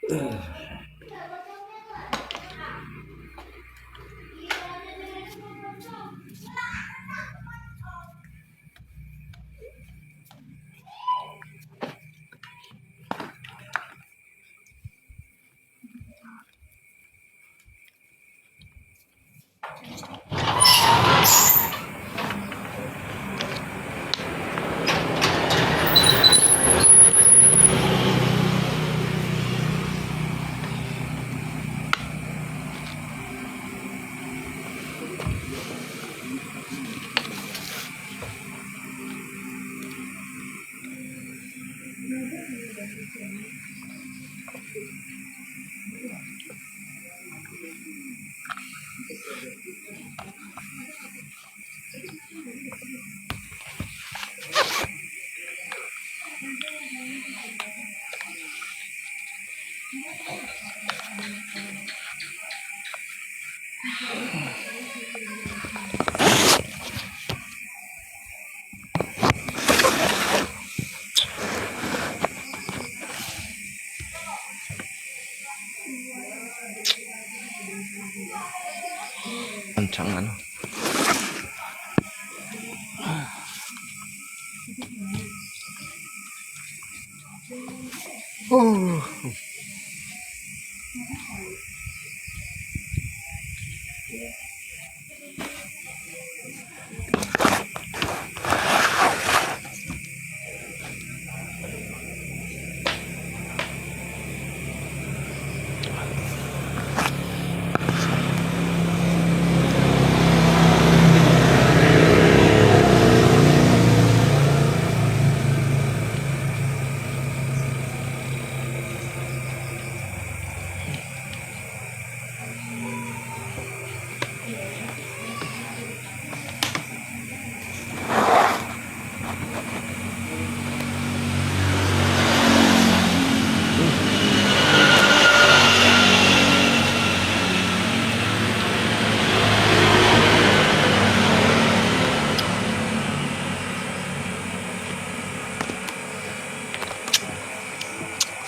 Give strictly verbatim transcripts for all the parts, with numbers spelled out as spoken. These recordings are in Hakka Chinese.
很长啊。哦。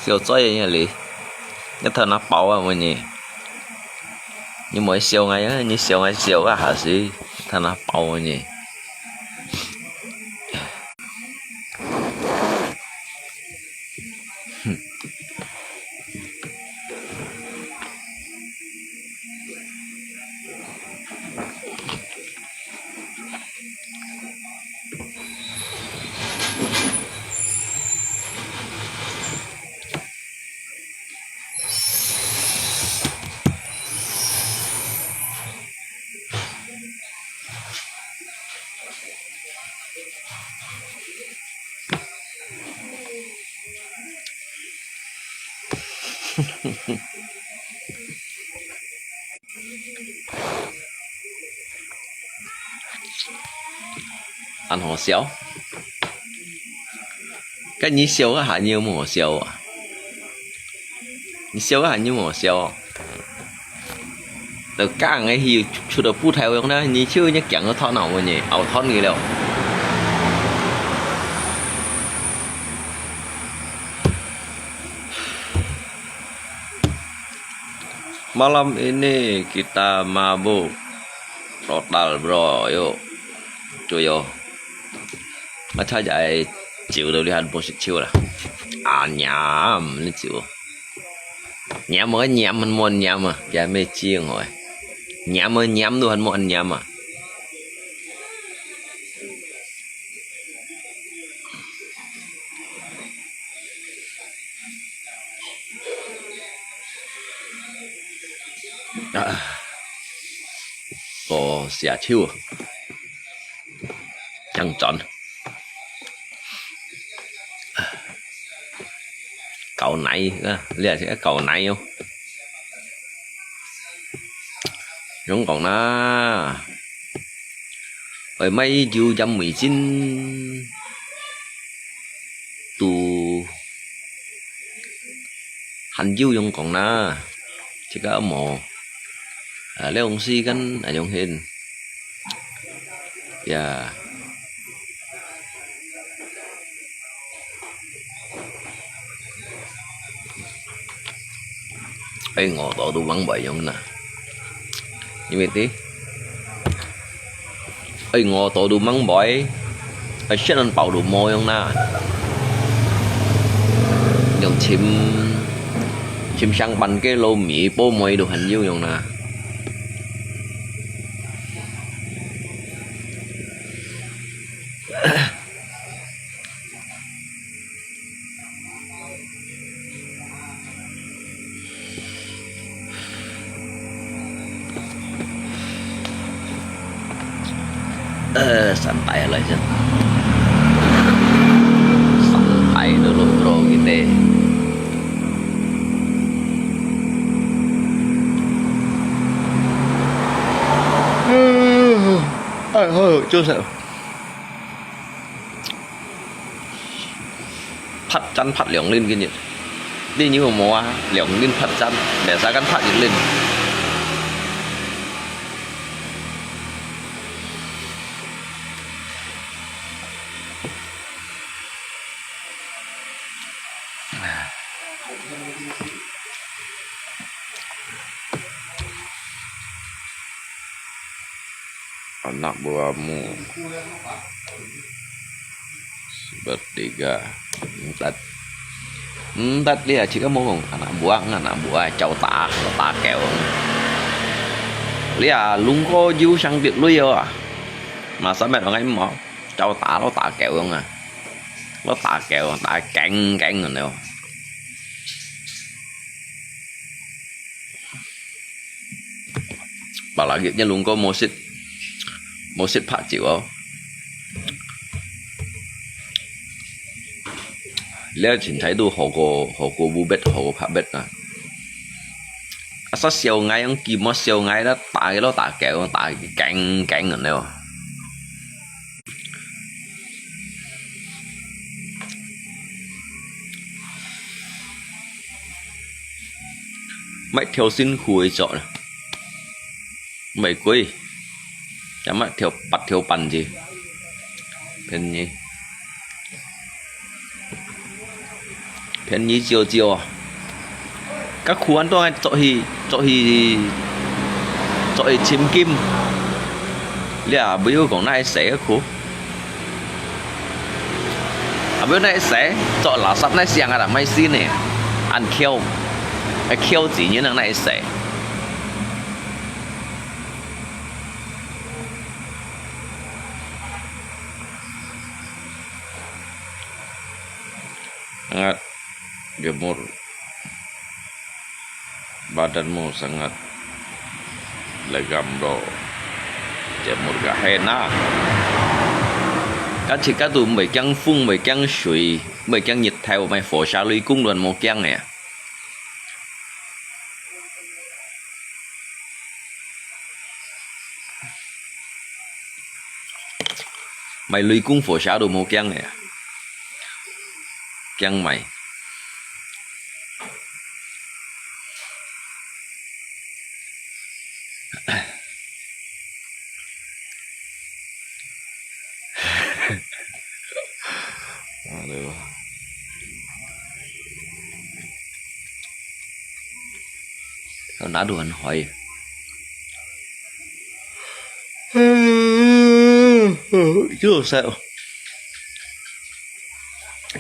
小嘴个哩，一頭那包啊，問你。 你莫笑𠊎啊，你笑𠊎笑啊，還係他那包你。恁好笑？該你笑个下，你有無好笑啊？你笑个下，你有無好笑啊？都講个去出到舞台上呢，你就你驚个頭腦問你，拗斷你了。 Malam ini kita mabuk total, bro. Yuk, cuy yo. Macam jai ciu tu lihat bos ciu lah. Anyam ni ciu. Nyam ah, nyam, han muat nyam ah. Kia me ciu ngoi. Nyam ah, nyam tu han muat nyam ah. Ah. Ủa, xìa chiu. Chăng chọn. Cậu này, à, liệt sẽ cậu này không? Giống còn nè. Ôi, mấy chú chấm mì chín. Tù. Hành dư dùng còn nè. Chỉ có mồ. À, leo ông si gắn, à, dùng hình. Dạ. 哎，我到都忙不完樣啦。因為的，哎，我到都忙不完，哎，現在包都無用啦。用尋，尋上班个老米，包米都很有用啦。呃，santai來先。Santai dulu, bro, kita. Ai, hôi, hôi, chú sao? 拍針拍兩輪今日，你有無啊？兩輪拍針，兩三間拍一輪。Anak buahmu sepertiga. Ntat. Ntat dia cik kamu anak buah, anak buah cau ta, lo ta kêu. Lia lung ko jiu sang tiet lui yo ah. Masa met orang ai mau, cau ta lo ta kêu ah. Lo ta kêu, ta keng keng ngon neo. Apalagi nya lungko mosit, mosit phak jiu oh. Lia chin thái tu hoko, hoko bu bet, hoko phak bet na. Asa siau ngai ang ki mo siau ngai na ta lo ta kêu, ta keng keng ngon neo. Mày theo xin khui chọn. Mày quay. Chả mày theo bắt theo bắn gì. Bên nhỉ. 便宜少少啊。該苦安到做去，做去，做去尋金。你也毋好講哪會使个苦。啊，毋好哪會使，做垃圾哪想啊啦，莫信呢。恁巧，啊巧字你能哪會使？Sangat jemur. Badanmu sangat legam, bro. Jemur gak hên ah. Kan cik katu mày kiang phung, mày kiang sui, mày kiang nhiệt thao, mày phổ sa lui cung luôn mô kiang nè. Mày lui cung phổ sa đồ mô kiang nè. Kiang mày. Aduh. Tao ná đồ ăn hỏi. Chứ sao?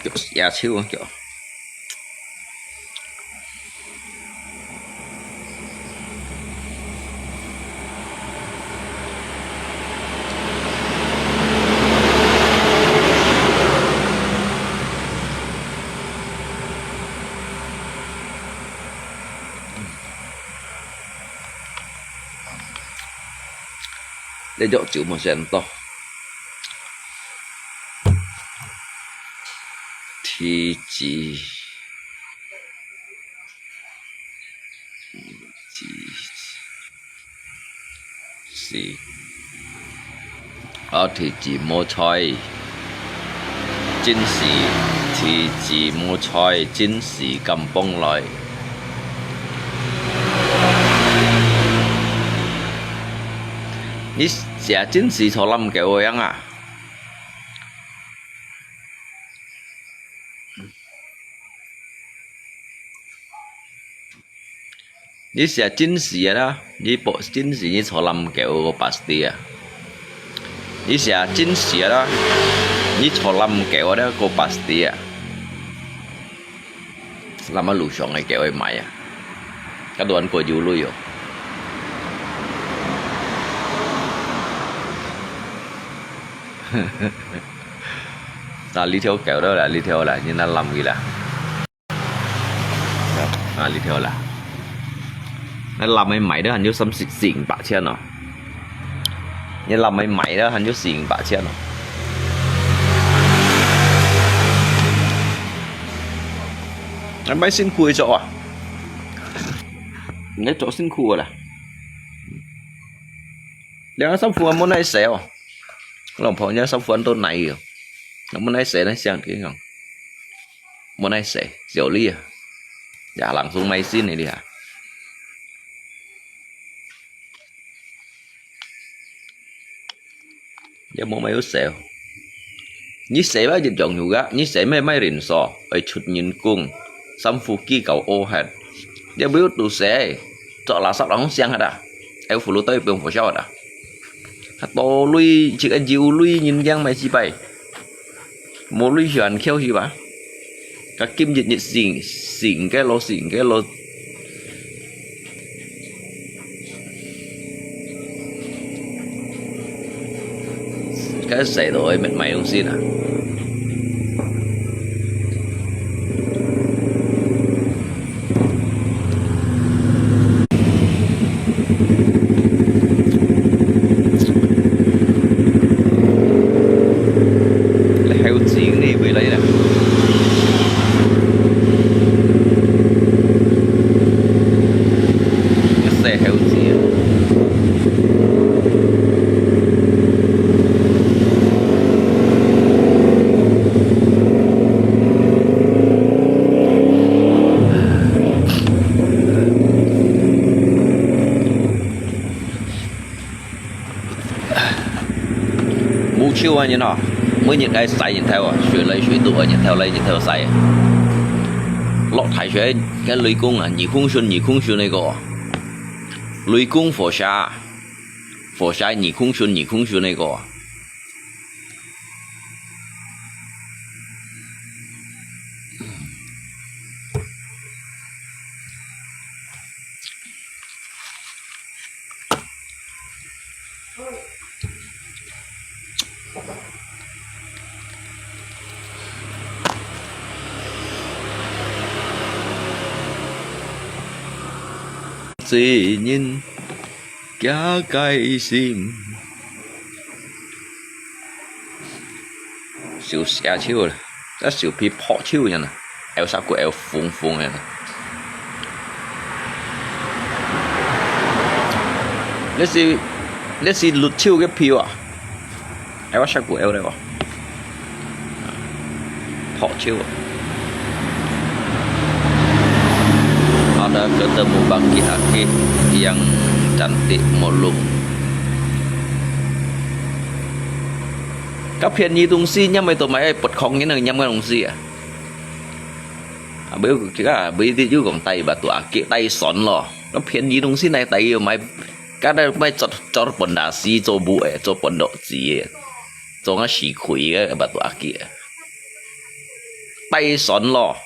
Kiểu xé chiếu kiểu. Lê dọc chịu một sen to. Thì chỉ Thì, thì, ờ, thì chỉ mua thôi. Chính sĩ, thì chỉ mua thôi, chính sĩ cầm bông lại. Nǐ xia chính sĩ cho lâm kéo yang à? 你寫真實个啦，你報真實，你坐林狗个巴士啊。你寫真實个啦，你坐林狗个个巴士啊。林啊路上个狗个買啊，該亂過有鐳哦。那這條狗了啦，這條啦，你那林佢啦。 啊，這條啦。該林个買个還有三四四五百千哦。該林个買个還有四五百千哦。該買辛苦个著啊。你著辛苦个啦。兩個衫褲還無耐洗哦。老婆，你衫褲還都耐哦。還無耐洗，那想這樣。 無耐洗，小麗啊，也langsung買新个哩啊。也無買有洗哦。你洗嘛一樣有个，你洗咩買連鎖，愛出人工，衫褲機搞屙忒，也無有都洗，著垃圾人想个啦，還有福禄袋變火燒个啦。 多鐳，一個有鐳人樣買四百，無鐳還竅是吧？該今日日醒，醒个咯，醒个咯。該洗到愛買東西啦。 你還有錢呢，未來啦。你使還有錢啊？ 無手啊，人哦，每日愛曬日頭啊，水來水到啊，日頭來日頭曬啊。落大水，該雷公啊，二空巡，二空巡那個，雷公火蛇，火蛇二空巡，二空巡那個。 罪人 假个心。手寫手啦，這手皮破手樣啊，咬煞骨咬紅紅樣啊。這是，這是綠手个票啊，咬煞骨咬了哦。 破手。Ada ketemu bangkit akik yang cantik mulung. 該便宜東西，你買到買，不可能你買東西啊。啊，不要，啊，不要就講帶batu akik，帶船咯。該便宜東西來帶又買，該來買做，做pondasi，做木个，做pondok子个。 做个死鬼个batu akik啊。帶船咯。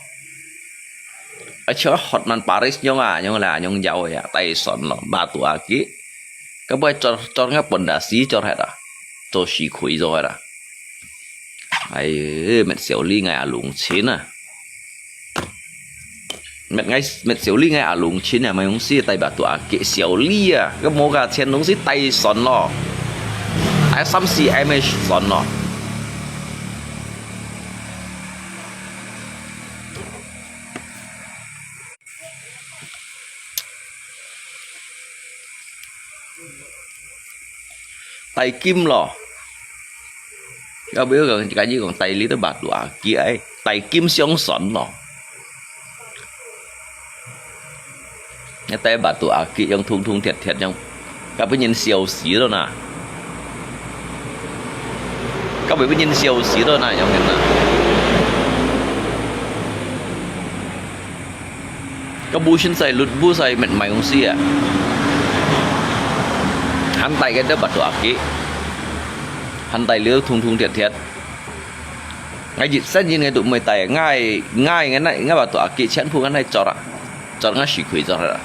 而且Hotman Paris樣啊，樣啦，樣樣个啊，帶船咯，batu akik。該尾做，做个pondasi做忒啊，做死鬼做忒啦。哎喲，搣小李𠊎阿龍親啊！ 搣𠊎，搣小李𠊎阿龍親啊，買東西帶batu akik小李啊，該無價錢東西帶船咯，帶三四M个船咯。 帶金咯。要不要講，趕緊講帶你个batu akik，哎，帶金上船咯。你帶batu akik樣通通鐵鐵樣，該分人笑死了呐。該會分人笑死了呐，樣个呐。該無先使，律無使，乜買東西啊。還帶該兜batu akik，還帶了通通貼貼。𠊎一生人𠊎都毋會帶，𠊎𠊎𠊎𠊎batu akik全部𠊎來做啊，做𠊎死開做啦。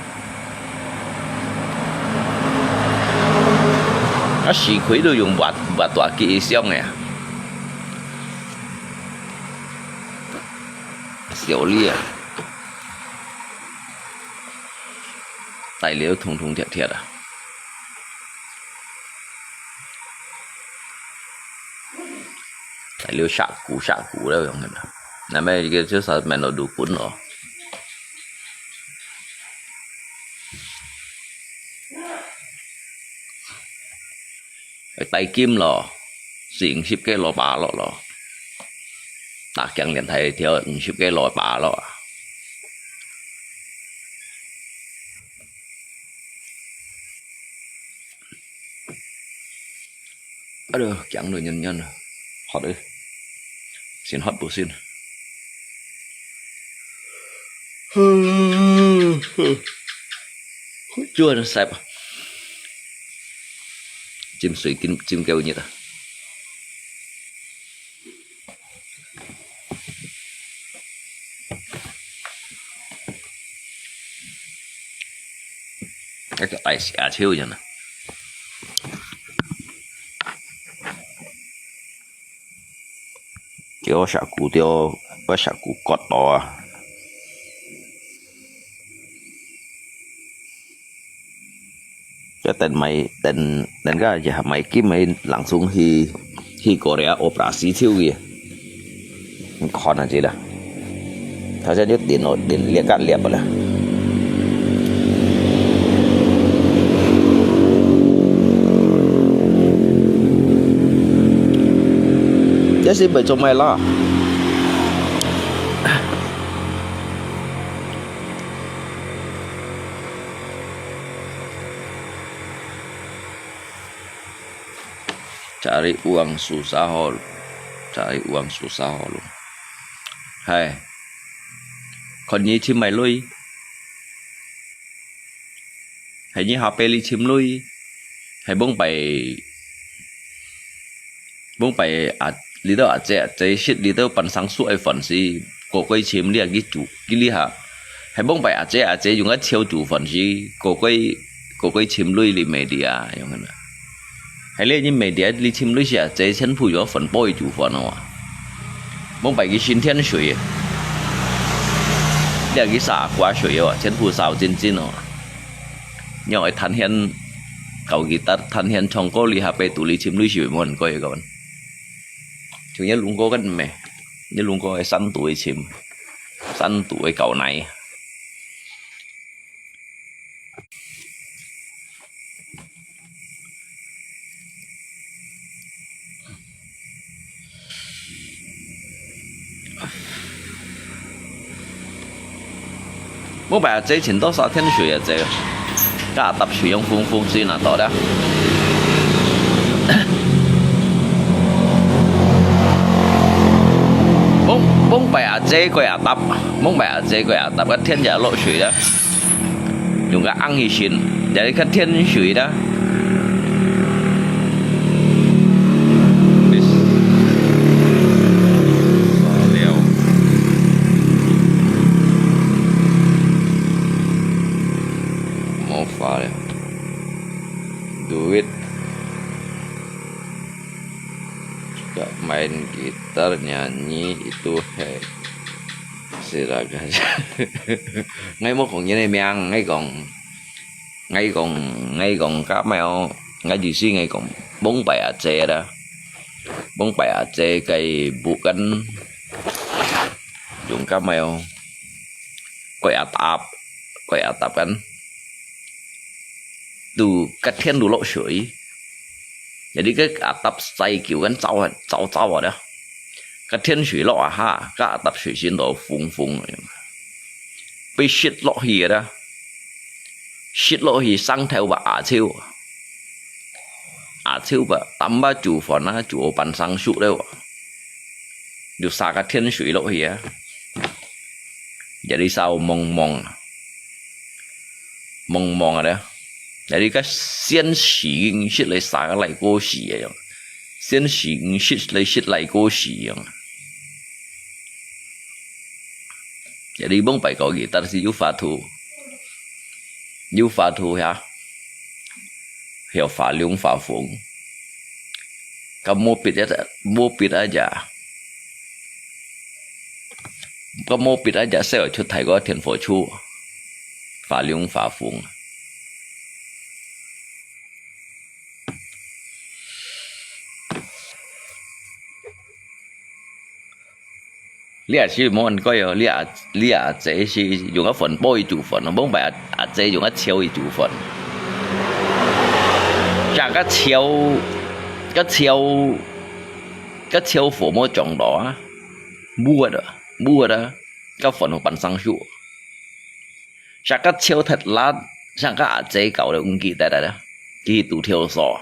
𠊎死開都用batu batu akik箱个啊。 小李啊，帶了通通貼貼啊，帶了石牯石牯了樣个啦，那麼一個就係蠻多鑢棍咯。 帶金咯，四五十個鱸鰉咯咯，打頸鏈帶條五十個鱸鰉咯啊。哎喲，頸都軟軟啊，好的，先喝補先。 Chuan sep. Chim sui kin chim kêu nhiệt à. Cái cái tay xỉa chiếu vậy nè. Kêu sa cú tiêu, có sa cú cọt đó. Cho tên mày, tên, tên cái gì hả mày, kim mày lặng xuống hi, hi Korea operasi chiếu kìa. Khó là gì đó. Thảo sẽ nhất điện ổn, điện liệt cắt liệt vào là. Chắc xin phải trông mày lo. Cari uang susah hol. Cari uang susah hol. Hai. Kon nyi chim mai lui. Hai nyi H P li chim lui. Hai bông pai, bông pai a, li do a che, a che shit li do pan sang su ai phản si. Ko koi chim li a ki chu, ki li ha. Hai bông pai a che, a che yung a chiao chu phản si. Ko koi, ko koi chim lui li media yung na. Hai leh nyi media li chim lui sia, che chen phu yo phản boi chu phản wa. Mông pai ki shin thian shui. Lia ki sa kua shui yo, chen phu sao chin chin wa. Nyo ai than hian, kau ki tat than hian chong ko li ha pe tu li chim lui shui mon ko ye kon. Chu ye lung ko kan me. Ye lung ko ai san tu ai chim. San tu ai kau nai. Mông pai a che chin to sa thian shui a che. Ka tap shui yong phung phung si na to da. Mông, mông pai a che koi a tap. Mông pai a che koi a tap. Ka thian ya lo shui da. Yung ka ang hi shin. Jadi ka thian shui da. Mau file. Do it. Suka main gitar, nyanyi, itu he. Silakan. Ngai mau kong ini miang, ngai kong, ngai kong, ngai kong ka mai o, ngai di si ngai kong, bông pai a che da. Bông pai a che kai bu kan. Yung ka mai o. Koi a tap, koi a tap kan. Tu ka thian du lo shui. Jadi ka a tap sai kiu kan chau, chau, chau a da. Ka thian shui lo a ha, ka a tap shui sin do phung phung. Pi shit lo hi a da. Shit lo hi sang thau ba a chiu. A chiu ba, tam ba chu phản a, chu o pan sang su leo. Yu sa ka thian shui lo hi a. Jadi sao mông mông. 茫茫个咧，那你个现实形式来杀个来过去个样，现实形式来食来过去样。那你蒙拜高个，但是有法度，有法度呀，还有法龙法风，咁无必要，无必要呀。 个毛笔啊，隻手出大个電火球，發龍發風。你也是無應該哦，你阿，你阿姐是用个粉波去煮粉，無白阿，阿姐用个樵去煮粉。這个樵，个樵，个樵火無撞到啊！ 烏个啦，烏个啦，个粉好半生鏽。啥个樵忒辣，像个阿姐搞个毋記得个啦，佢去堵跳索，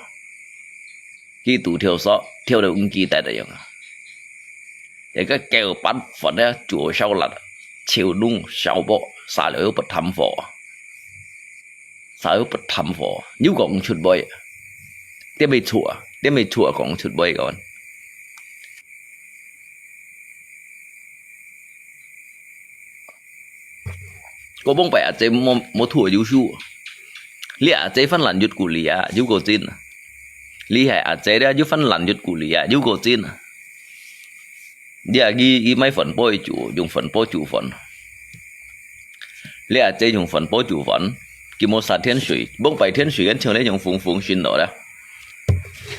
佢去堵跳索，跳到毋記得个樣啊。一个九八粉个做燒辣，樵燶燒爆，殺了又不貪火，殺了又不貪火，又講出味，點會錯啊？點會錯啊？講出味个。 个蒙白阿姐無，無圖優秀。你阿姐翻爛越鼓勵啊，有个真啊。你係阿姐咧，又翻爛越鼓勵啊，有个真啊。你啊，佢，佢買粉波煮，用粉波煮粉。你阿姐用粉波煮粉，佢無撒天水，蒙白天水，跟像你用風風先落啦。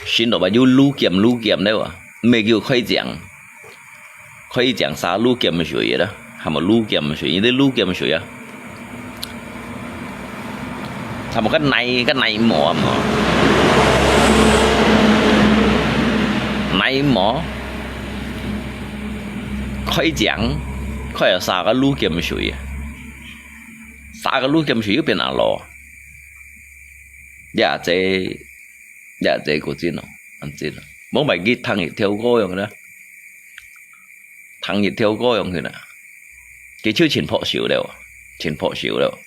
先落吧，有滷鹹滷鹹了啊，毋係叫開醬，開醬撒滷鹹水啦，還無滷鹹水，你滷鹹水啊？還無个泥，个泥膜啊嘛，泥膜，開醬，開了撒个滷鹹水啊，撒个滷鹹水又變阿羅，呀，這 也這个真哦，恁真哦。無買佢聽一條歌樣啦，聽一條歌樣去啦。佢就真破手了，真破手了。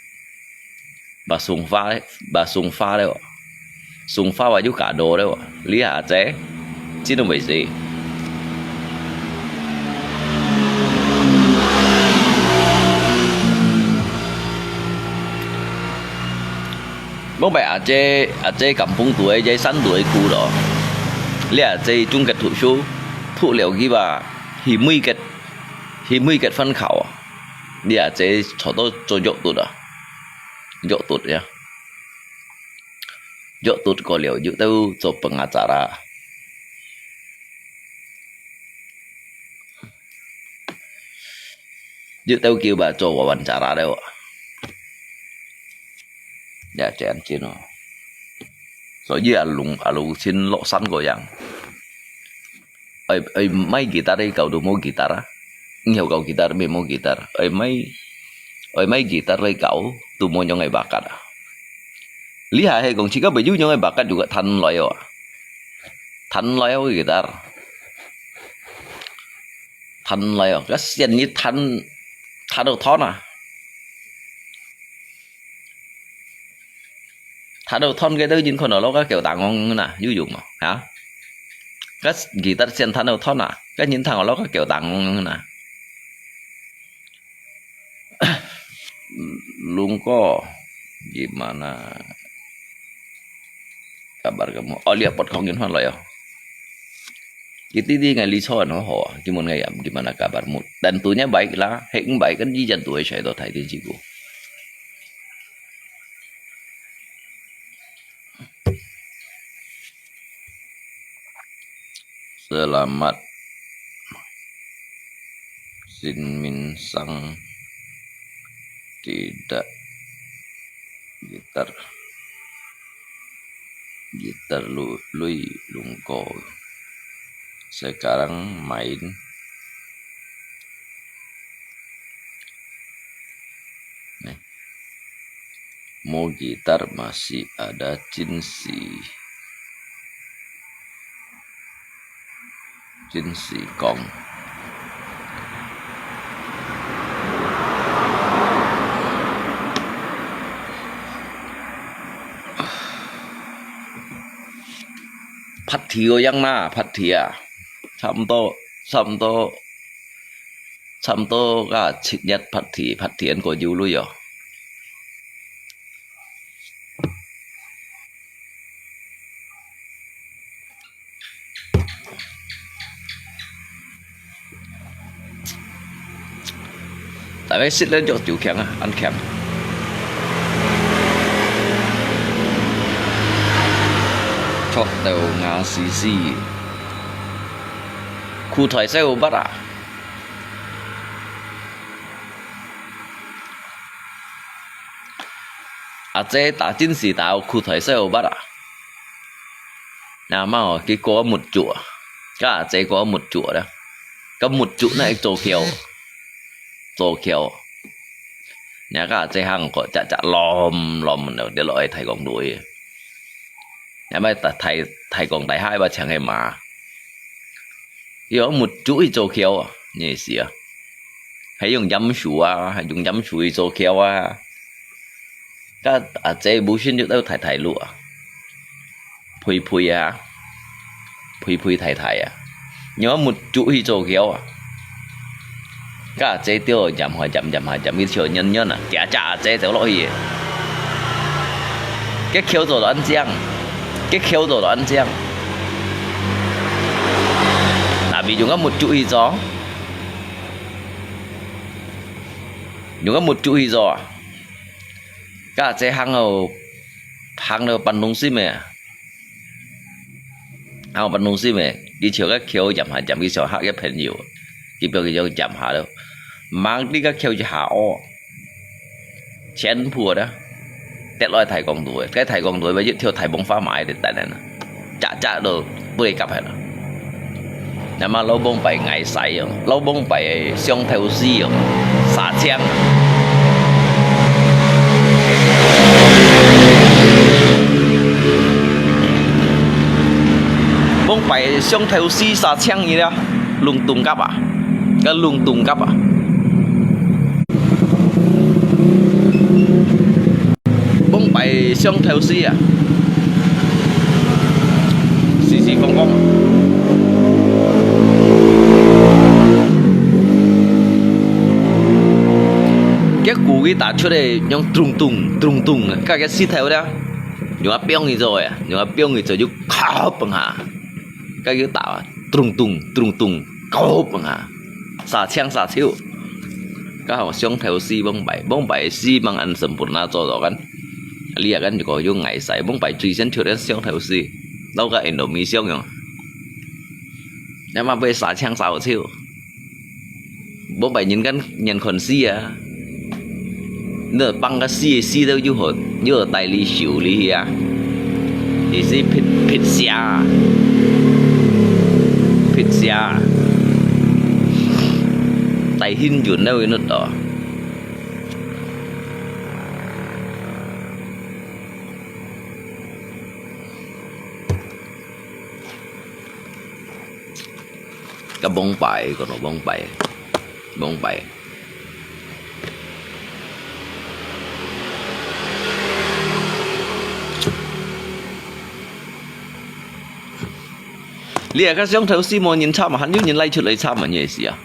把送花，把送花了，送花話就假多了。你阿姐，真个袂死。 無買阿姐，阿姐感風度个，在山度个苦咯。你阿姐中間讀書，讀了佢吧，去每個，去每個分考啊。你阿姐坐到做藥毒啊，藥毒呀，藥毒過了，又到做pengacara。 又到佢吧做wawancara了。也真真哦。所以阿龍，阿龍先落山个樣。愛，愛買吉他个搞都無吉他啊。你曉搞吉他，乜無吉他。愛買，愛買吉他个搞都無樣个bakat啊。你還係講，自家袂有樣个bakat，就个彈來哦。彈來哦，吉他。 彈來哦，該先你彈，彈到斷啊！彈到斷，該兜人看到落个狗打戇戇啊，有用無？啊？該吉他先彈到斷啊，該人彈到落个狗打戇戇啊！ Lungko, gimana kabar kamu? Oh, lihat pot kong yun hon lo yo. Iti di ngai li chon ho ho, gimana ya, gimana kabarmu? Tentunya baiklah, heng baik kan di jantu ai sai to thai di jiku. Selamat. Sin Min Sang tidak gitar. Gitar lu, lui lungko. Sekarang main Nih. Mo gitar masih ada Cin Si. Cin Si Kong. party个樣啦，party啊，差毋多，差毋多，差毋多啊七月party，party恁个有鐳哦。大家食了藥就強啊，恁強。著到牙死死，苦菜燒肉啊！阿姐打真是打苦菜燒肉啊！ 阿媽哦，佢過目珠啊，佮阿姐過目珠啦，佮目珠那一座橋，座橋，若佮阿姐行過，隻隻摝摝了，跌落去太空路去。若麼大大太空大海吧，請个嘛，要目珠一座橋啊，你意思啊？還用鹽水啊，還用鹽水一座橋啊。 該阿姐無信就到太太路啊，陪陪啊，陪陪太太啊，若目珠去做橋啊，該阿姐掉鹽下鹽鹽下鹽，佢笑軟軟啊，夾隻阿姐走落去个，該橋做到恁靚，該橋做到恁靚，哪位用个目珠去做？用个目珠去做啊？ 該阿姐行到，行到半路心个，行到半路心个，佢就該橋鹽下鹽，佢想客个朋友，佢表佢就鹽下了，吂知該橋一下哦，全部啊，跌落去太空路个，該太空路个一條大風花埋在等等啊。 隻隻都毋會合个啦。那麼老蒙拜个危險哦，老蒙拜个上頭死哦，沙青。蒙拜个上頭死沙青去了，隆冬甲啊，該隆冬甲啊。 蒙拜上頭死啊，四四方方。結果佢打出來，用咚咚咚咚啊，該个石頭咧，用啊放佢做啊，用啊放佢做就敲崩下，該个打啊，咚咚咚咚，敲崩下，沙青沙手。 該項上頭死蒙拜，蒙拜死吂恁成本啊做到kan。你啊kan就講有危險，蒙拜最先出現上頭死，摎个印度米相樣。那麼會沙青沙手，蒙拜人kan人看死啊，你放个死死到又好，又好帶你修理啊。 你是辟，辟邪啊，辟邪啊，帶幸運了，你知道。該蒙拜，講到蒙拜，蒙拜。 你啊，該上頭死無人插嘛，還有人拉出來插嘛，你个意思啊？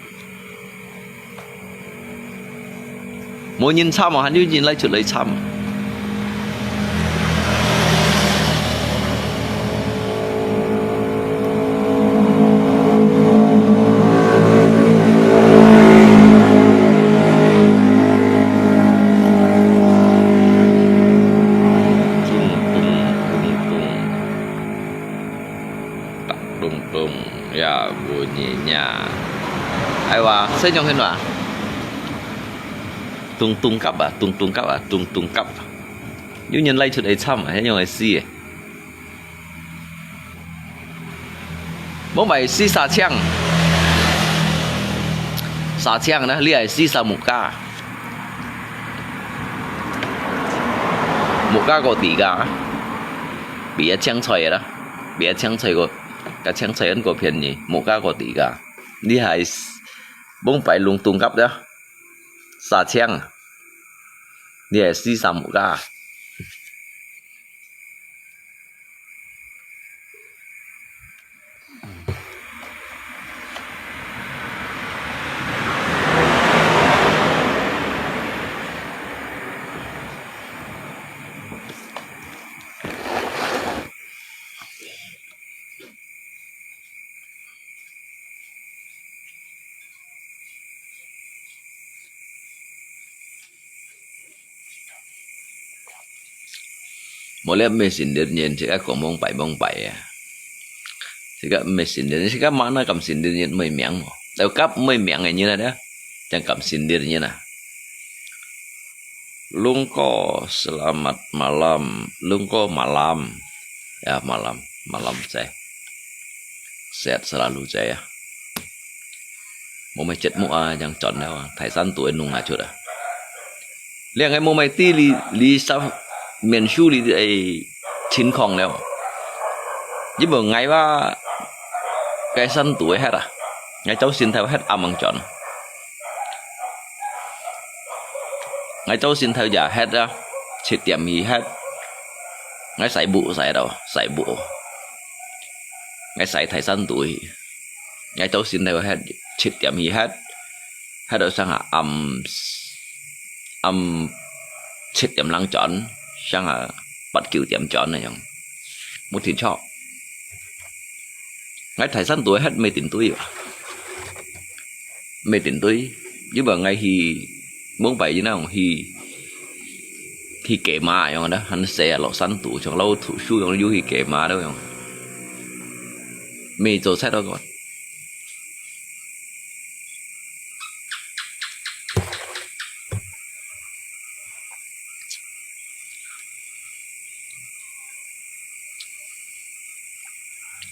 無人插嘛，還有人拉出來插嘛？ 咚咚咚咚，咚咚咚，呀，bunyinya。哎哇，這種很哇，咚咚甲啊，咚咚甲啊，咚咚甲啊。有人拉出來插啊，這種个死个。 無買死沙青，沙青呢，你係死沙木瓜，木瓜个底價，比較青菜个啦，比較青菜个，較青菜恁个便宜，木瓜个底價，你係無買龍東甲个沙青，你係死沙木瓜。無了毋係信這人，自家講蒙拜蒙拜啊。自家毋係信這人，自家mana敢信這人，毋係名無。有甲毋係名个人啊，正敢信這人啊。Lungko, selamat malam. Lungko malam. Ya, malam. Malam cai. Sehat selalu cai ya. 無麼節目啊，正轉了啊，大山肚个弄下出啊。這个無麼地理，理上面處理个情況了。因為𠊎話，該山肚个歇啊，𠊎朝晨頭歇暗尪轉。𠊎朝晨頭也歇啊，七點去歇。𠊎徙屋徙到，徙屋。𠊎徙大山肚去。 𠊎朝晨頭歇，七點去歇，歇到成下暗，暗七點零轉，成下八九點轉恁樣，無停著。𠊎大山肚歇毋係定對啊，毋係定對，因為𠊎去，往擺那種去，去騎馬樣个，還細啊，落山肚，像老土樹樣，又去騎馬了樣。 毋係做賊个。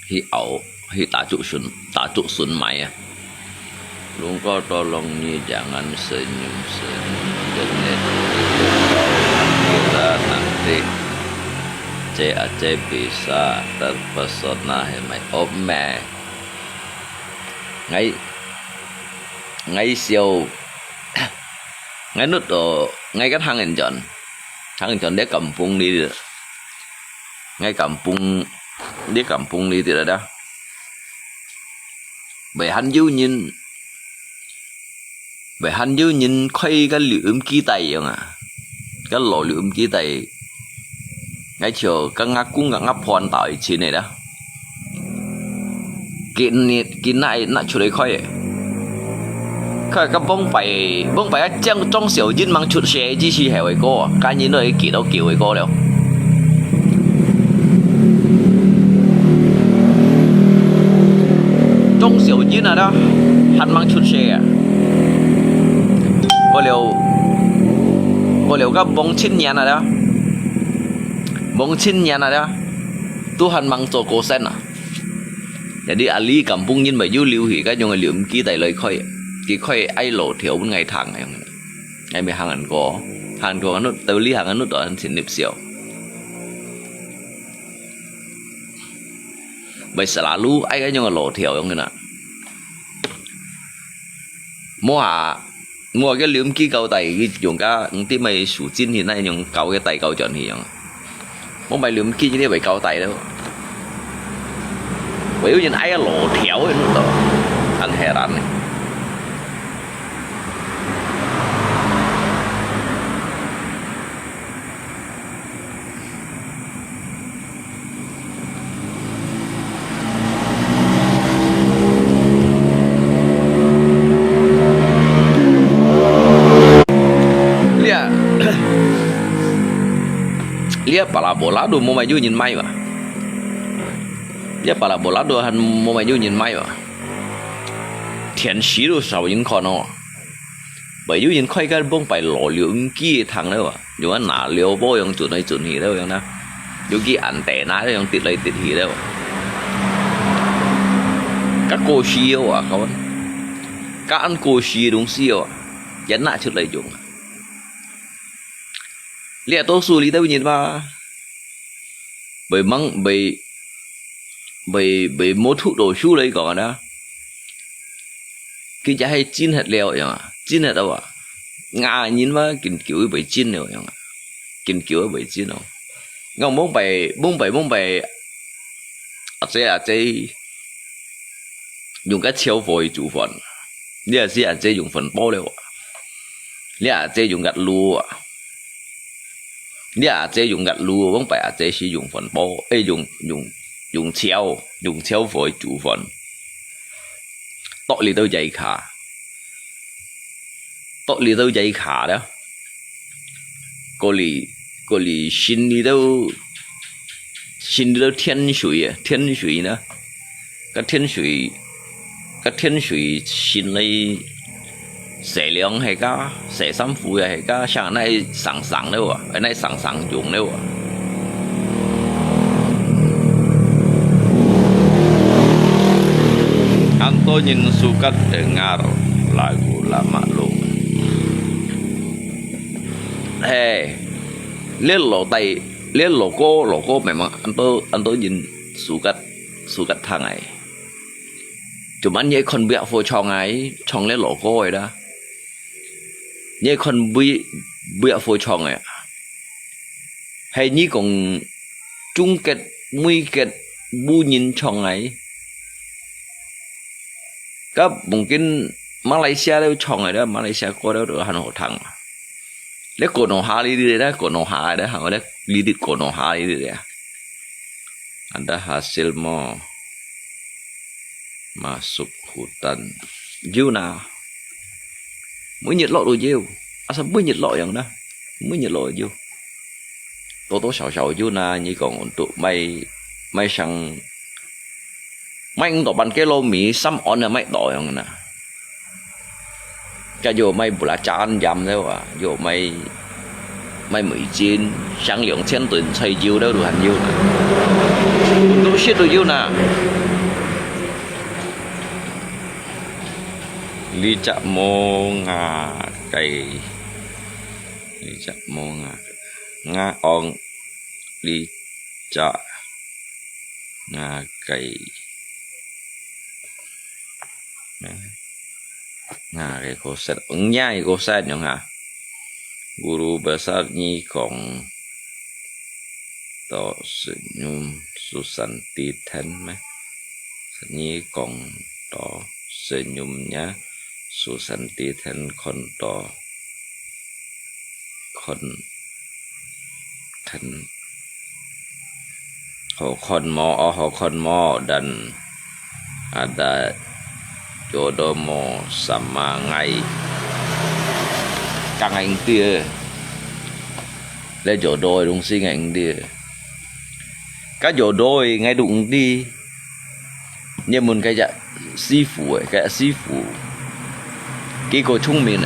去拗，去打竹筍，打竹筍賣啊。Lungko tolong nyi jangan senyum-senyum, genit, kira nanti Aceh, Aceh bisa terpesona hai mai. Oh, meh. Ngai, ngai siau, ngai nut to, ngai kan hang enjon. Hang enjon dia kampung di, ngai kampung, dia kampung di tidak ada. Bai han jiu nyin, bai han jiu nyin khoi ka liu um ki tai yong a. Ka lo liu um ki tai. Ngai chio ka ngak kung ka ngak phuan tao i chin nei da. Kin nit, kin nai, nai chut lei khoi. Khoi ka bông bai, bông bai ka chang trong siu yin mang chut se ji si heo i ko. Ka nyin lo i ki lo kiu i ko liao. 中小人啊，都還吂出世啊。過了，過了个蒙青年啊，都蒙青年啊，都還吂做過身啊。Jadi ahli kampung nyin bai yu liu hi ka yung liu mki tai loi khoi, ki khoi ai lo thiau bun ngai thang ai. Ngai mi hang an ko, hang ko anu, tau li hang anu to han sin nip siau. Bai selalu ai ka yung lo thiau yung na. Mua, mua ke liu mki kau tai ki yung ka, ng ti mai su chin hi na yung kau ke tai kau chon hi yung. Mua bai liu mki ni bai kau tai lo. Bai yung ai lo thiau yung to. An heran ni. 這，這巴拉波拉都無買有人買吧？這巴拉波拉都還無買有人買吧？天時都少人看哦。 Bai yu yin khoi ka bông bai lo liu mki thang leo a. Yung an na liu bo yung chun ai chun hi leo yung na. Yung ki an te na yung tit lai tit hi leo. Ka ko si yo a kawan. Ka an ko si dung si yo a. Yan na chut lai yung. Lia to su li tau nyin ba. Bai mang bai bai bai mô thu to su lai ko na. Ki cha hai chin hat leo yang a, chin hat awa. Nga nyin ma kin kiu bai chin leo yang a. Kin kiu bai chin leo. Nga mông bai, mông bai, mông bai. A che, a che. Yung ka chiao phoi chu phon. Lia si a che yung phon po leo. Lia a che yung gat lu a. Lia a che yung gat lu, mông bai a che si yung phon po. Ê, yung, yung, yung chiao, yung chiao phoi chu phon. Tok li tau jai kha. Tok li tau jai kha da. Ko li, ko li sin li tau 新个天水啊，天水呢，个天水，个天水新个洗涼係个，洗衫褲啊係个，像那省省了啊，那省省用了啊。Anto nyin sukat dengar lagu lama lo. Hei, lihat lo tai, lihat lo ko, lo ko memang anto, anto nyin sukat, sukat thang ai. Cuman ye kon biak fo chong ai, chong lihat lo ko ai da. Ye kon bi, biak fo chong ai. Hei nyi kong chung ket, mui ket, bu nyin chong ai. Ka mungkin Malaysia le chong ai da, Malaysia ko le han ho thang. Le kono ha li li da, kono ha da, ha le li li kono ha li li da. Ada hasil mo masuk hutan. Yuna. Mui nyi lo lu yeu. Asa mui nyi lo yang da. Mui nyi lo yeu. Tô tô xào xào yuna, nyi kong untuk mai, mai sang, mai ung tô ban ke lo mi, sam on na mai to yang na. Ka yo mai bula chan yam le wa, yo mai, mai mui chin, sang liang chen tun chai yeu le lu han yeu na. Untuk shit tu yeu na. Li chak mo nga kai. Li chak mo nga. Nga ong li chak nga kai. Nga kai ko set. Nya ko set nyong ha. Guru besar nyi kong to senyum susan titen me. Nyi kong to senyumnya susan titen kon to kon ten ho kon mo, oh, ho kon mo dan ada jodoh mo sama ngai. Kang ngai ung ti. Le jodoh dong si ngai ung ti. Ka jodoh ngai dong ung ti. Nyi mun cái ja sư傅, cái sư傅. Ki ko chung min.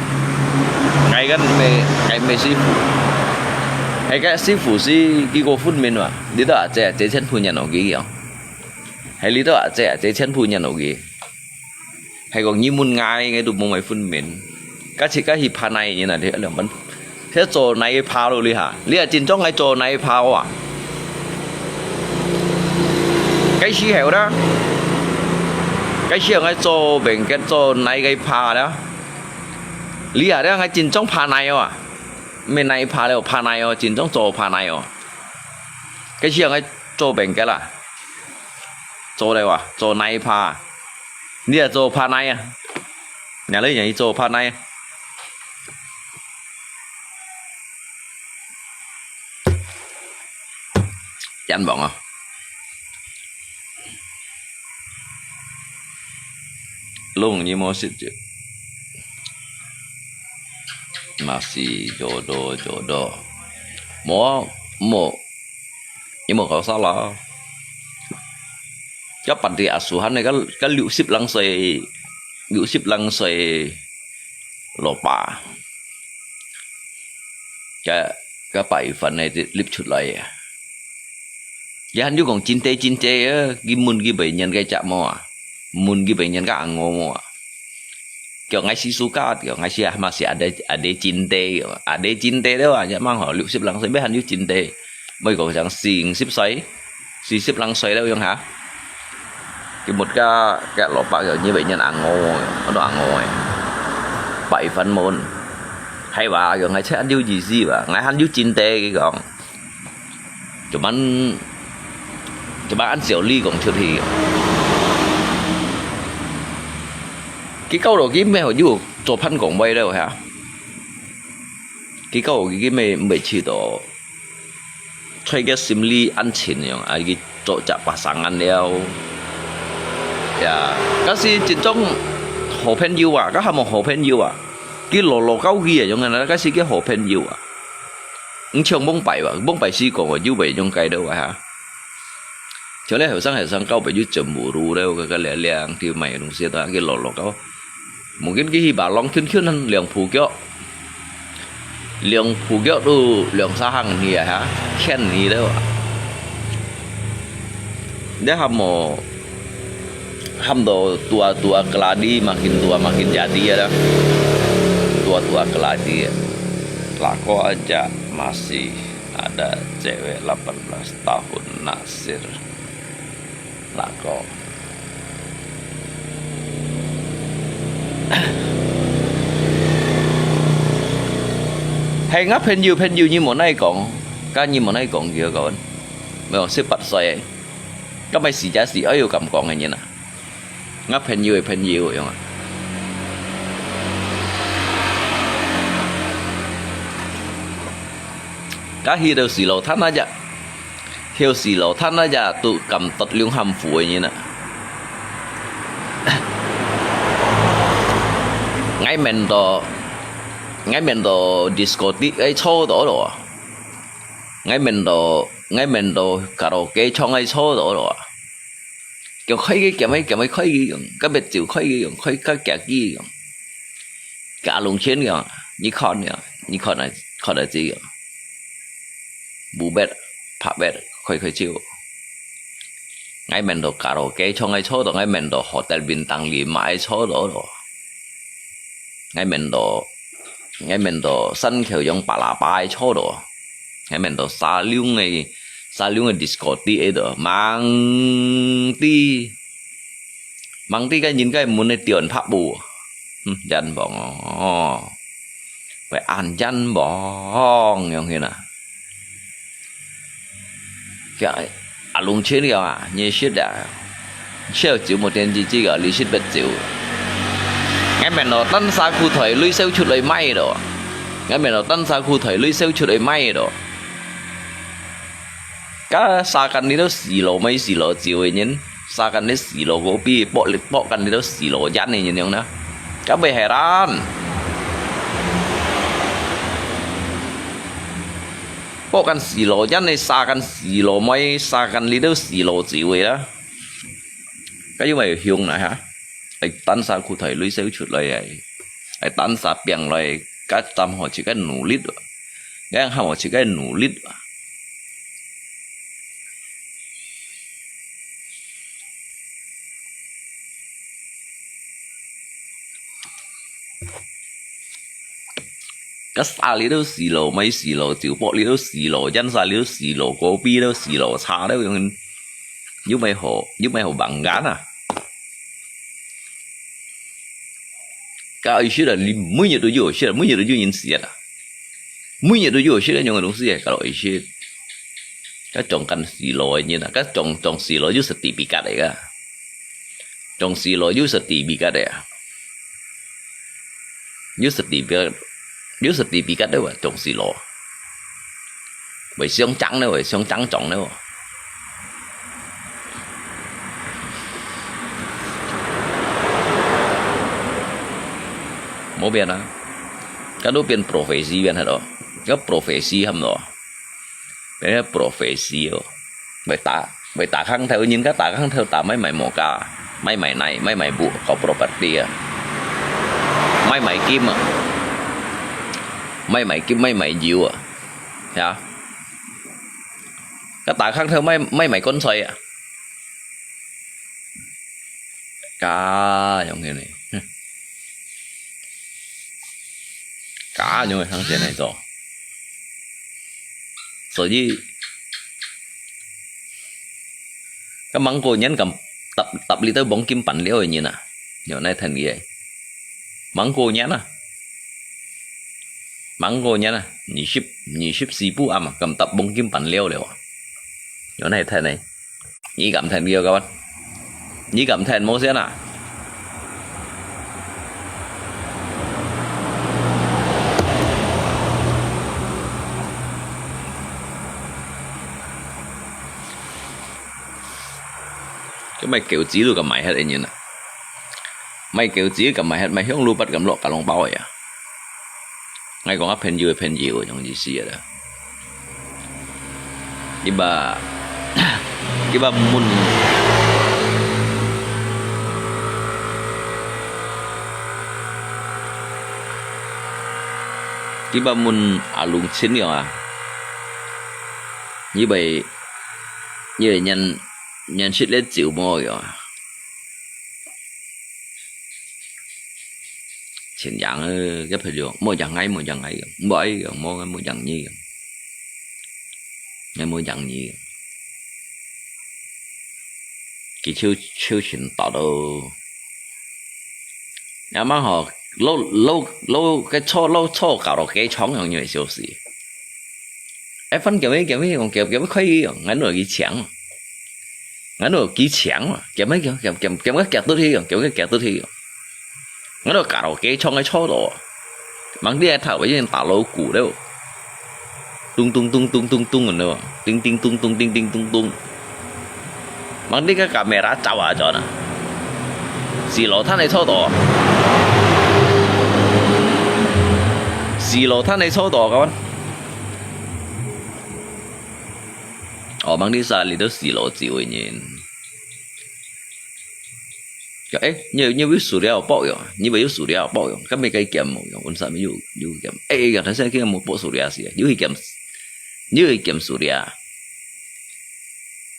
Ngai kan me, ngai me sư傅. Hai cái sư傅si ki ko phun min wa. Li to a che, che chen phu nyan o ki yong. Hai li to a che, che chen phu nyan o ki. Hai kong nyi mun ngai, ngai tu mong mai phun min. Ka chi ka hi pha nai nyi na, le, le, man. Thế做泥巴咯，你哈，你啊真正愛做泥巴哇？該時候啦，該時候愛做邊个做泥个巴啦？你啊，你愛真正巴泥哇？毋係泥巴了，巴泥哦，真正做巴泥哦。該時候愛做邊个啦？做了哇，做泥巴。你啊做巴泥啊？ Nhà lưới nhà đi tô pha nai. Chán bọn à. Lung như mô xịt chứ. Mà xì dô dô dô dô. Mô, mô. Như mô khẩu sao lắm. Các bạn thì asuhan này có, có 六十零歲，六十零歲 老爸，該，該八月份呢，就立出來啊。佢還有講真濟真濟啊，佢問佢別人个隻毛啊，問佢別人个阿哥毛啊。叫𠊎si suka，叫𠊎si啊，嘛是阿爹，阿爹真濟，阿爹真濟了啊，也蠻好，六十零歲，乜還有真濟，乜講像四五十歲。 四十零歲了樣哈。佢問个，个老伯个，你別人阿哥，我都阿哥誒。八月份問，係話，樣係還有意思吧，𠊎還有真濟，佢講。Cuman，cuman恁少你講出去。佢搞到佢乜有做潘公威了哈。佢搞到佢乜，乜去到 在佢心裡恁清樣，啊，佢做隻pasangan了。Ya，該時真正好朋友啊，該還無好朋友啊。佢老老搞佢啊，樣啊，該時佢好朋友啊。毋像往擺啊，往擺時講啊，又會用該兜啊哈。像你後生後生交朋友全部都了，該个靚靚，佢買東西都佢落落个。Mungkin佢去馬浪圈圈兩步腳，兩步腳都兩三行去啊，哈，圈去了啊。你還無，喊到tua-tua keladi, makin tua makin jadi ada. Tua-tua keladi. Lako aja masih ada cewek delapan belas tahun naksir. Lako. Hai ngah朋友朋友，你無哪講，該你無哪講佢个，無十八歲，該買四加四，哎喲，敢講个人啊，ngah朋友个朋友樣啊。該去到死路，他那隻 休息咯，他那隻都敢得兩喊苦个人啊。𠊎面到，𠊎面到diskotik个坐到咯。𠊎面到，𠊎面到karaoke唱个坐到咯。叫開个，叫開个，開个用，个別就開个用，開个，叫佢用。 Kak Lung Chin kìa, Nikon kìa, Nikon啊，看得知kìa。Bubet, Phabet，開開酒。𠊎面到karaoke唱个坐到，𠊎面到hotel bintang lima个坐到咯。𠊎面到，𠊎面到山口洋巴拉巴个坐到。 Hai men to salung e, salung e diskotik e to. Mang ti, mang ti kan yin kai mun e tion phak bu. Hmm, jan bong o. Wei an jan bong yong hin a. Kìa, a lung chin liao a, nyi shit a. Shit jiu mo tian ji ji a, li shit bet jiu. Ngai men lo tan sa khu thoi lui seu chut loi mai lo. Ngai men lo tan sa khu thoi lui seu chut loi mai lo. Ka sa kan li lo si lo mai si lo jiu e nyin. Sa kan li si lo kopi, pok li pok kan li lo si lo jan e nyin yong na. Ka bei heran. Pok kan si lo jan e sa kan si lo mai, sa kan li lo si lo jiu e la. Ka yu mai hiong na ha. Ai tan sa khu thoi lui seu chut loi ai. Ai tan sa piang loi, ka tam ho chi ka nu lit wa. Ngai ham ho chi ka nu lit wa. Ka sa li lo si lo mai si lo, jiu pok li lo si lo, jan sa li lo si lo, kopi lo si lo, cha lo yong. Yu mai ho, yu mai ho bang gan a. Ka ai shit a, li, 每日都有shit，每日都有人死啊。每日都有shit，用个东西，ka lo ai shit。Ka chong kan si lo ai nyin a, ka chong, chong si lo yu sertifikat ai ka. Chong si lo yu sertifikat ai a. Yu sertifikat, yu sertifikat ai wa, chong si lo. Wei siang chang ne, wei siang chang chong ne. Mo bian a. Ka lu bian profesi bian ha lo. Ka profesi ham lo. Bian profesi yo. Wei ta, wei ta khang thao nyin ka ta khang thao ta mai mai mo ka. Mai mai nai, mai mai bu, ko properti a. Mai mai kim a. Mai mai kim, mai mai jiu a. Ya. Ka ta khang thao mai, mai mai kon soi a. Ka yong ke ne. Ka yong ke khang chen ai zo. So yi. Ka mang ko nyan kam tap, tap li tao bong kim pan liao nyin a. Yo nai than ye. Mang ko nyan a. Mang ko nyan a, ni ship, ni ship si pu am, kam tap bong kim pan liao liao. Yo nai than nai. Ni kam than liao ka wan. Ni kam than mo sian a. Ka mai kêu chỉ lu ka mai hat nyin a. Mai kêu chỉ ka mai hat mai hiong lu pat kam lo ka long bao ya. Ngai kong a phen yu phen yu yong yi si ya da. Iba 佢話問，佢話問阿龍親了啊，你會，你會認，認識這酒無呀？ 錢贏个，个朋友，無贏𠊎，無贏𠊎个，無愛个，無，無贏你个，𠊎無贏你个。佢就，就先打咯。阿媽吼，老，老，老，个坐，老坐搞到幾長樣，因為小事。哎，反正佢，佢，佢，佢，佢可以，𠊎哪有幾強？ 𠊎哪有幾強啊？撿个撿，撿，撿，撿个撿得去用，撿个撿得去用。𠊎哪有搞到雞腸个錯咯？吂知个頭已經打老鼓了，咚咚咚咚咚咚了，叮叮咚咚叮叮咚咚。吂知个camera走啊轉啊，死老攤个錯咯，死老攤个錯咯，kawan。 哦，吂知啥，你都死老酒个人。誒，你，你有手錶無用？你有手錶無用？該麼个撿無用？為啥有，有撿？誒，呀，頭先佢無報手錶事，有去撿，有去撿手錶。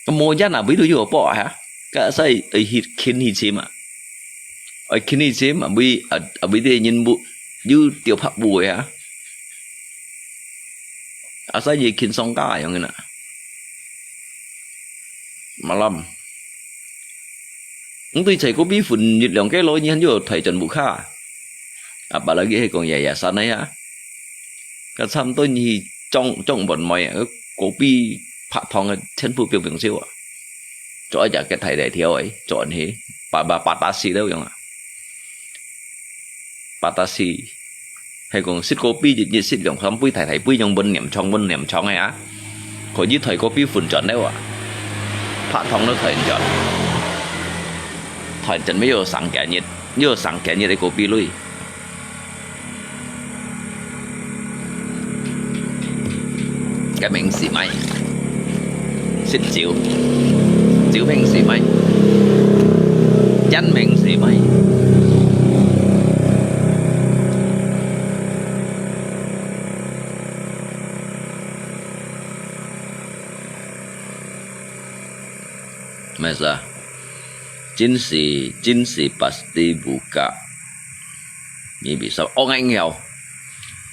該無人啊，為到有報啊？該使愛去，去尋嘛？愛去尋嘛？為，啊，啊，為个人物，有吊白布个啊？ Asal ye kin song ka yang na. Malam. Ang tuy chai kopi phun yit liang ke lo nyi han yo thai chan bu kha. Apalagi he kong yayasan na ya. Ka cham to nyi chong chong bon moi kopi pha thong chen pu piu piu chiu. Cho aja ke thai dai thiau ai. Cho an he. Pa ba pa ta si lo yang. Patasi. Hay kong sit kopi yit yit sit liang sam pui thai thai pui yong bun niam chong bun niam chong ai a. Ko yit thai kopi phun chon leo a. Pha thong lo thai chon. Thai chon me yo sang kia yit, yo sang kia yit kopi lui. Cái miệng xì mày. Xịt chịu. Chịu miệng xì mày. Chắn miệng xì mày. Masa. Cinsi, cinsi pasti buka. Ni bisa. Oh, ngai ngiau.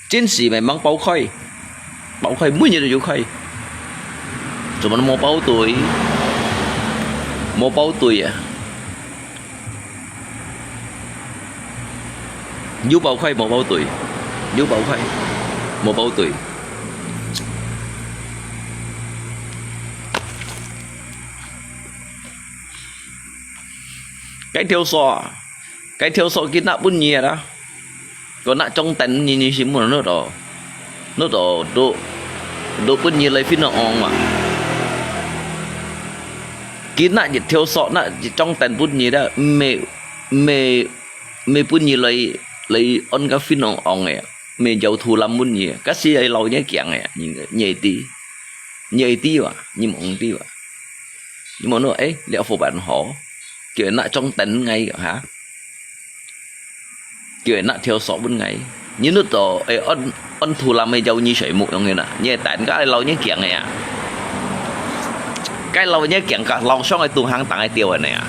Cinsi memang bao khai. Bao khai, 每日都有開。做麼無包隊？無包隊啊？有包開，無包隊。有包開，無包隊。該條索啊，該條索佢拿分你啦。 Ko nak cong ten nyi nyi si mun no to. No to, do, do pun nyi lai fin no ong ma. Ki nak yit thiau sok nak cong ten pun nyi da, me, me, me pun nyi lai, lai on ka fin no ong e. Me jau thu lam pun nyi. Ka si ai lau nyi kiang e, nyi, nyi ti. Nyi ti wa, nyi mong ti wa. Nyi mong no, eh, liao fo ban ho. Kiau nak cong ten ngai ha. Kiau nak thiau sok pun ngai. Nyi nut to, eh, on, on thu lam e jau nyi sai mu yong na. Nyi tan ka lau nyi kiang e a. Ka lau nyi kiang ka lau song e tung hang tang e tiau ne a.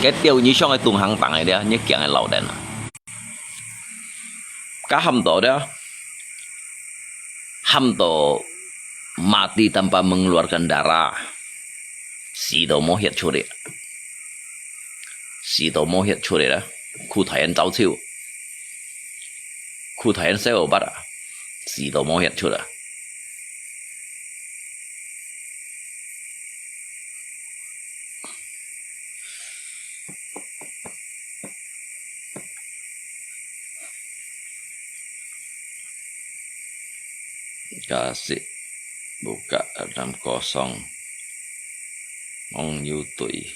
Ka tiau nyi song e tung hang tang e dia, nyi kiang e lau den a. Ka ham to dia. Ham to mati tanpa mengeluarkan darah. 死都無血出來。死都無血出來啦。苦台人招手。苦台人燒白啊。死都無血出啊。 Kasih buka dalam kosong. Mong yu tui.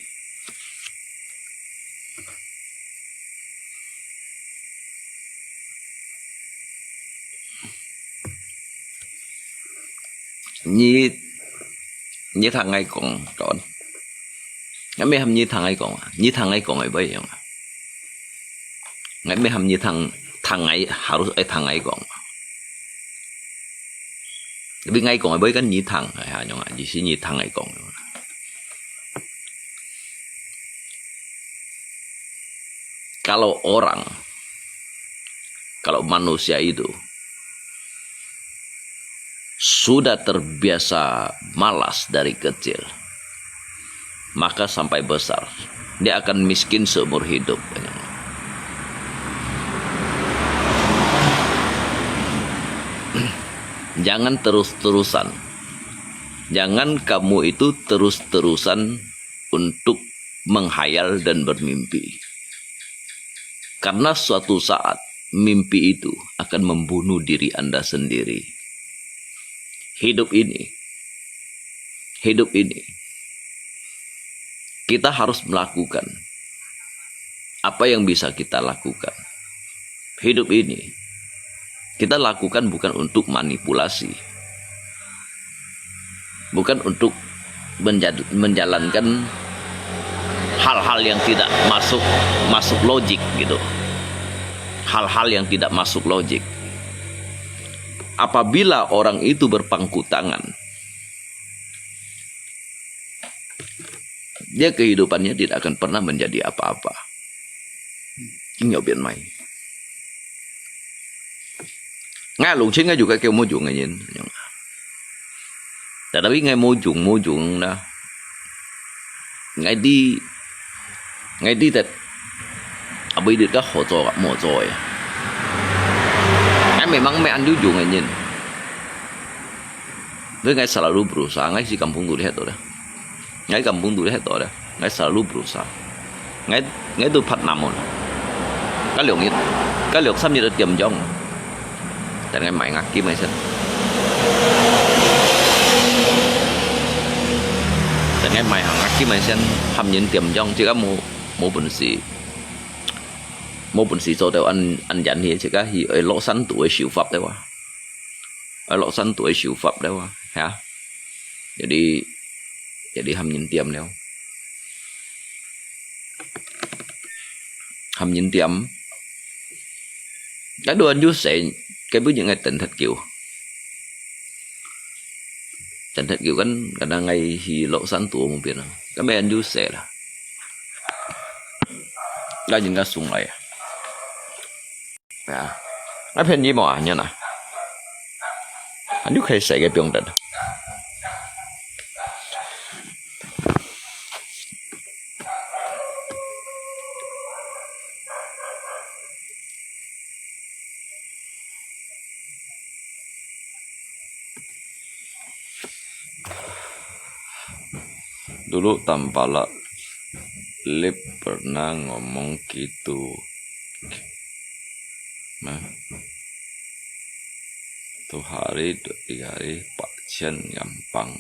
你，你聽𠊎講，講。𠊎毋喊你聽𠊎講啊，你聽𠊎講个會用啊。𠊎毋喊你聽，聽𠊎，harus愛聽𠊎講。Tapi𠊎講个會跟你聽，哎，恁樣啊，意思你聽𠊎講。Kalau orang, kalau manusia itu sudah terbiasa malas dari kecil, maka sampai besar, dia akan miskin seumur hidup. Jangan terus-terusan. Jangan kamu itu terus-terusan untuk menghayal dan bermimpi. Karena suatu saat, mimpi itu akan membunuh diri Anda sendiri. Hidup ini, hidup ini, kita harus melakukan apa yang bisa kita lakukan. Hidup ini, kita lakukan bukan untuk manipulasi, bukan untuk menja-, menjalankan hal-hal yang tidak masuk, masuk logik gitu. Hal-hal yang tidak masuk logik. Apabila orang itu berpangku tangan, dia kehidupannya tidak akan pernah menjadi apa-apa. Tinggal biar main. Ngai lùng chén ngai juga kêu mô dùng ngai nyin. Tetapi ngai mô dùng, mô dùng na. Ngai di, ngai di tet. Apa idit ka hoco ka moco ya. Ngai memang mai anju dùng ngai nyin. Tapi ngai selalu berusaha, ngai si kampung tu lihat tu dah. Ngai kampung tu lihat tu dah. Ngai selalu berusaha. Ngai, ngai tu pat namun. Ka liok ngit, ka liok sam ngit tiêm jong. Dan ngai mai ngak kim ngai sen. Dan ngai mai hang ngak kim ngai sen, ham nyin tiêm jong, chỉ có mô, mô bun si. Mô bun si cho teo ăn, ăn yan hi, chỉ có hi, ơi, lok san tu, ơi, siu fap teo wa. Ơi, lok san tu, ơi, siu fap teo wa. Ha. Jadi, jadi ham nyin tiêm leo. Ham nyin tiêm. Cái đồ ăn juice sẽ, cái bữa những ngày tỉnh thật kiểu. Tỉnh thật kiểu kan, kadang ngai hi lok san tu mô biên. Cái mẹ ăn juice sẽ là. Cái nhìn cái sung này. Ya. Ngai phiên nyi mò à, nyan à. Anh Dũng khai sẽ cái biông đần. Dulu tampalak Lip pernah ngomong gitu. Nah. Satu hari, dua, tiga hari, Pak Chen gampang.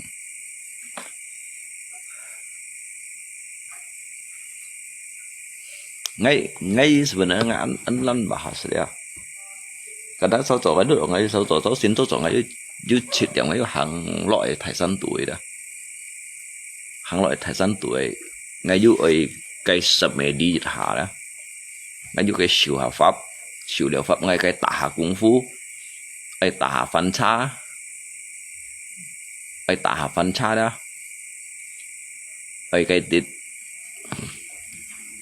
Ngai, ngai sebenarnya ngai an, an lan bahas ya. Kada sao cho ngai du ngai sao cho, sao sin cho cho ngai yu, yu chit yang ngai yu hang lo e thai san tu da. Hang lo e thai san tu e, ngai yu oi kai sap me di ha da. Ngai yu kai siu ha fap, siu liao fap ngai kai ta ha kung fu, ai ta ha fan cha, ai ta ha fan cha da. Ai kai tit,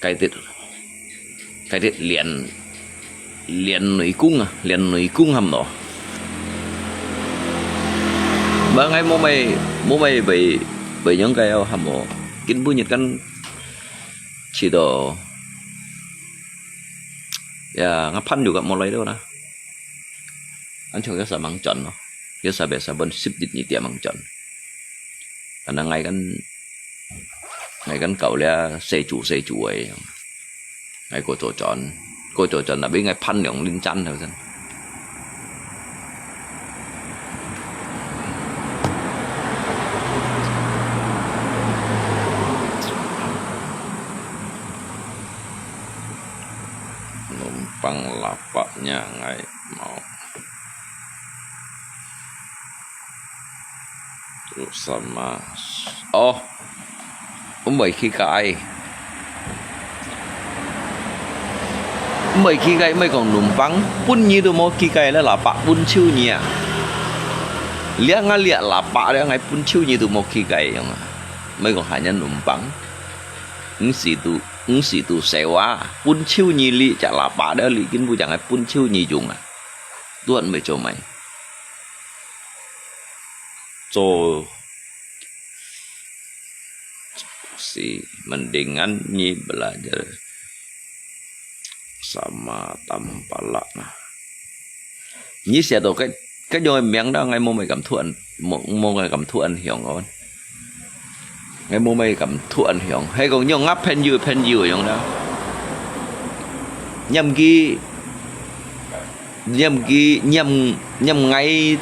kai tit, kai tit lian, lian nui kung à, lian nui kung ham no. Ba ngai mô mai, mô mai bai, bai yang kai ao ham no. Kin bu nhiệt kan chỉ đó. Ya, ngap phan juga mô lai đó na. Anh chồng yasa mang chọn no. Yasa biasa bon sip dit ni tia mang chọn. Karena ngai kan, ngai kan kau lia se chu se chu ai. Ngai ko cho chọn. Ko cho chọn na bi ngai phan liang lin chan thau san. Numpang lapaknya ngai mau. Sama. 哦，毋會去該，毋會去該，毋會講numpang，半日都無去該咧，喇叭，半晝日啊。這𠊎這喇叭咧，𠊎半晝日都無去該樣啊。毋會講喊人numpang，毋係都，毋係都sewa，半晝日這隻喇叭咧，你根本就係半晝日用啊，都還毋會做麼个。 做，si mendingan nyi belajar sama tampalak nah. Nyi寫到該，該樣个名啦，𠊎無麼个感觸，無，無麼个感觸影響哦。 𠊎無麼个感觸影響，係講用吾朋友个朋友樣啦。念佢，念佢，念，念𠊎，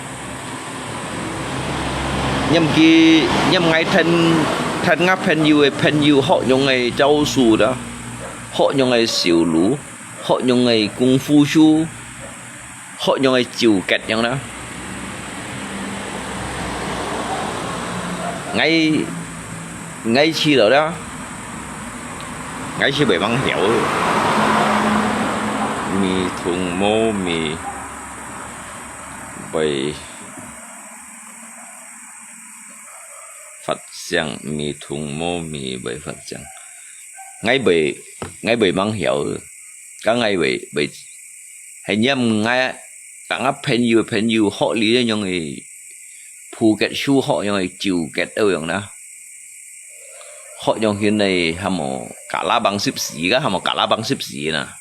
念佢，念𠊎聽，聽吾朋友个朋友學樣个招數啦，學樣个手路，學樣个功夫書。 學樣个糾結樣啦。𠊎，𠊎試著啦，𠊎試著會吂曉。Mitungmo mi會發聲，mitungmo mi會發聲。𠊎會，𠊎會吂曉。 該𠊎會，會，係念𠊎，同吾朋友个朋友學這樣个Phuket書，學樣个糾結到樣啦。學樣形个，喊麼Kalabang十四个，喊麼Kalabang十四啦。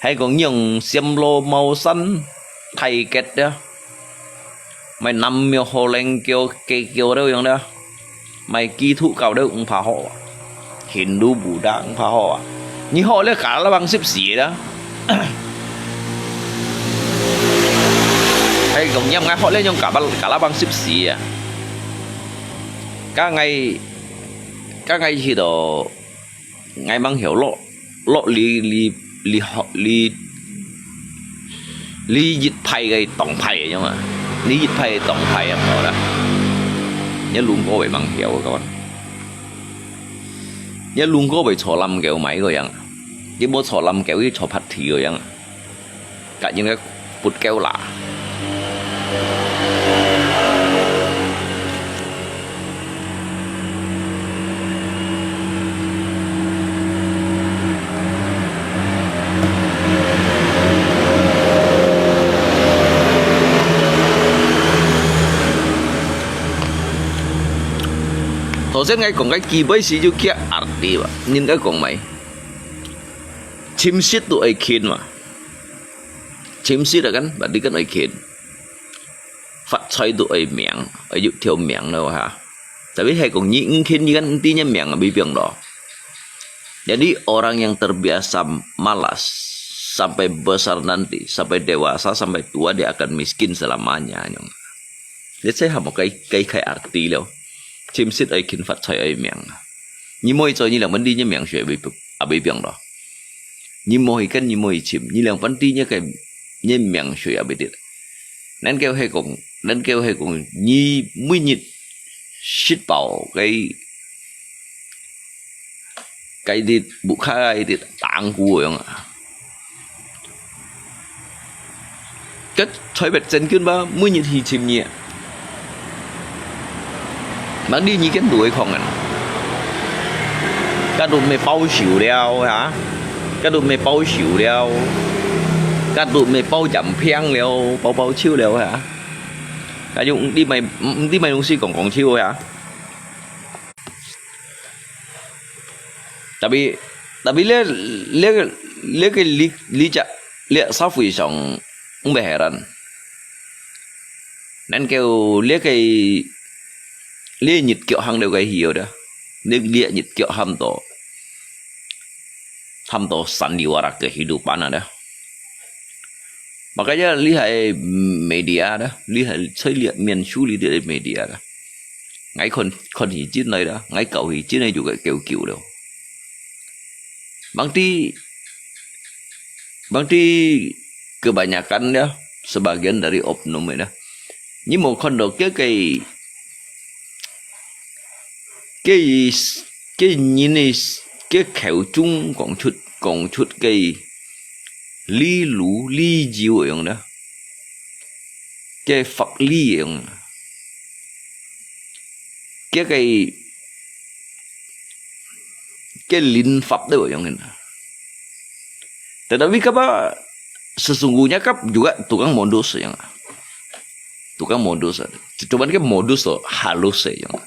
係講用暹羅貓山太極啊，麼南無好靈教，雞教到樣啦。 麼基督教都毋怕學啊，Hindu、Buddha毋怕學啊。你學這Kalabang十四啦，係講念𠊎學這樣Kala-，Kalabang十四啊。該𠊎，該𠊎去到 𠊎吂曉落，落這，這，這學，這，這一派个黨派个樣啊，這一派个黨派啊，無啦。若龍哥會吂曉个講，若龍哥會坐lâm轎買个樣，佢無坐lâm轎，佢坐party个樣。 甲人个佛教啦。頭先𠊎講个基本時就叫arti吧，應該講咩？尋食都愛勤嘛。 尋食啊kan，berarti kan愛勤。發財都愛命，愛有條命咯哈。Tapi係講你毋勤，你kan毋知你命啊，會變咯。Jadi orang yang terbiasa malas sampai besar nanti, sampai dewasa, sampai tua, dia akan miskin selamanya. 你這下無解，解開arti了。尋食愛勤，發財愛命。你無去做，你兩分知你命水會，會變咯。你無去跟，你無去尋，你兩分知你个，你命水也會跌。咱叫係講，咱叫係講，你每日食飽个 該啲屋下該啲當古樣啊。該財別真緊吧，每日去尋你啊。Mandi你跟都會講啊。該都咩包手了哈，該都咩包手了，該都咩包飲平了，包包手了哈。該就你咪，你咪用時講講手哈。 Tapi, tapi這，這个，這个理，理解，這社會上毋會heran。Nên kêu這个，這日腳行了个hiểu đó。這，這日腳喊到，喊到sandiwara kehidupan ada. Makanya這係media đó，這係在這面書這个media đó。 𠊎看，看起真來啦，𠊎搞起真來就个救救了。Mangti, mangti kebanyakan ya, sebagian dari oknum ya, 你無看到該个，該，該人个，該口中講出，講出个理路、理由个樣呢？該法理个樣呢？該个，該linfap个樣呢？Tetapi kapa sesungguhnya kap juga tukang modus yang. Tukang modus. Cuman ke modus to halus yang.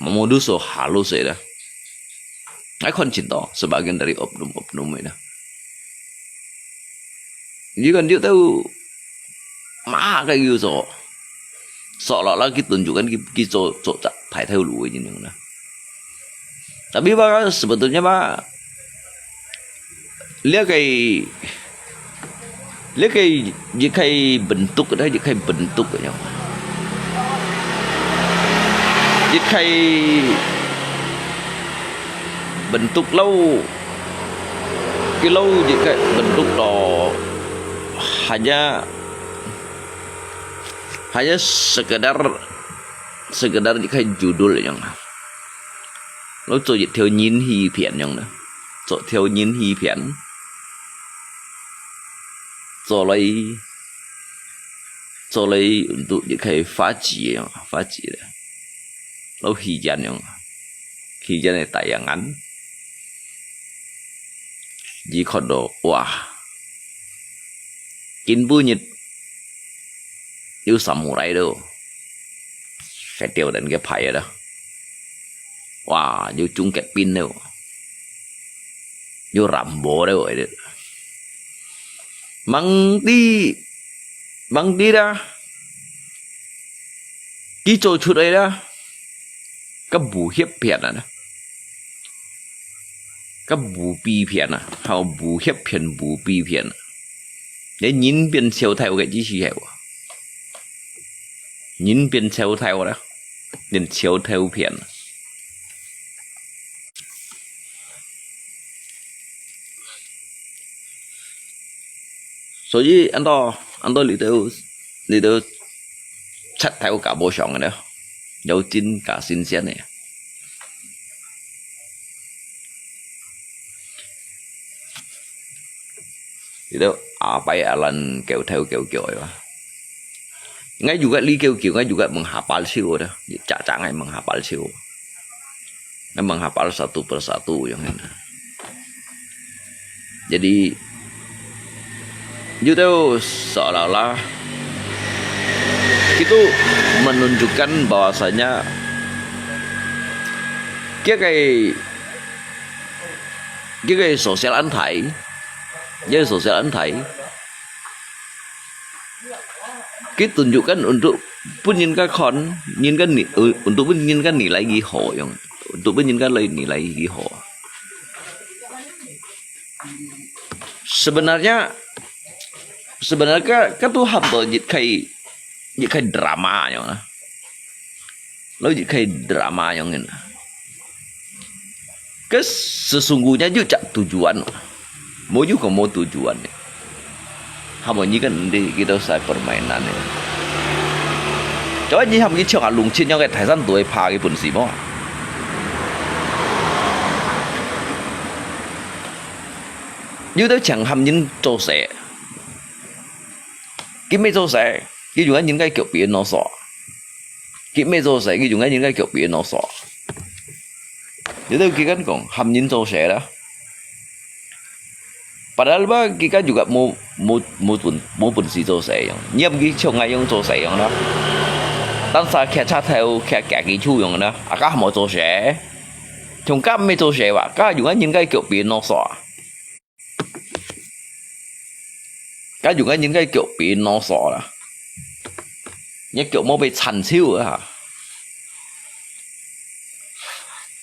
Modus to halus ya dah. Ai kon cinta sebagian dari oknum-oknum ya dah. Jadi kan dia tahu mah kayak gitu so. Seolah-olah kita tunjukkan kita, kita so, so tak pai tahu lu ini nah. Tapi bah, sebetulnya bah, 這个，這个一个bentuk，它一个bentuk，一个bentuk咯，佢咯一个bentuk咯，hanya，hanya sekedar，sekedar一个judul yang. 摎做一條人戲片樣呢，做條人戲片，做來，做來untuk一个法治樣，法治咧，摎戲院樣，戲院个大人眼，你看到哇，今晡日有samurai了，該吊燈个牌了。 哇，有終極兵了，有Rambo了，哎，吂知，吂知啦，佢做出來啦，該武俠片啊，該武B片啊，還有武俠片、武B片啊，連人變超頭个意思係無？人變超頭啦，連超頭片啊。 所以恁多，恁多你兜，你兜贼頭加無常个呢，有真加新鮮个。你兜阿伯阿蘭狗頭狗腳个哇。 𠊎juga li kiu kiu，𠊎juga menghapal siu dah，假假𠊎menghapal siu。𠊎menghapal satu persatu yang ini. Jadi, you tahu seolah-olah itu menunjukkan bahwasanya 這个，這个social安泰，這个social安泰， 佢tunjukkan untuk分人家看，人家nilai，呃，untuk分人家nilai佢好樣，untuk分人家來nilai佢好。Sebenarnya，sebenarnya該，該都喊到一个，一个drama樣啊。 Lalu jadi kayak drama yang ini. Ke sesungguhnya juga tujuan. Mau juga mau tujuan. Hamo ini kan di kita saya permainan ya. Coba ini hamo kita cakap lungcin yang kayak Thailand tuh apa gitu sih mau. Yuk tu chang ham yin 做事。 佢毋係做事，佢用緊人家腳畀人攞索。佢毋係做事，佢用緊人家腳畀人攞索。你都佢敢講，喊人做事啦。Padahal吧，佢家juga無，無，無本，無本事做事樣，你又毋佢像𠊎樣做事樣啦。但係騎車頭，騎，騎機車樣啦，啊，該還無做事。像該毋係做事哇，該用緊人家腳畀人攞索啊。 該用該人个腳畀人攞索啦，你腳無畀纏手啊！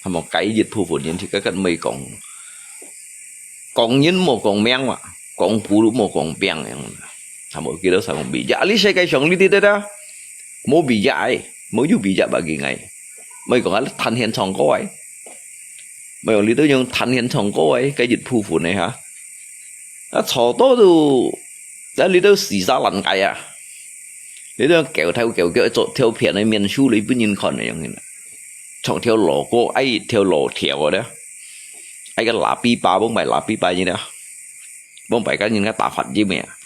係無？該一部分人就个个毋會講，講人無講命嘛，講古無講病樣。係無？佢兜常講bijak，你世界上你知得啦，無bijak个，無有bijak bagi𠊎。毋係講啊，彈絃唱歌个，毋係講你兜用彈絃唱歌个，該一部分个哈。 啊，吵到都，在裡頭死沙爛街啊！你都狗頭狗腳做條片个面書你分人看个樣个，唱條老歌，愛一條老條个咧，愛个喇叭，幫擺喇叭个咧，幫擺跟人家打發音个啊。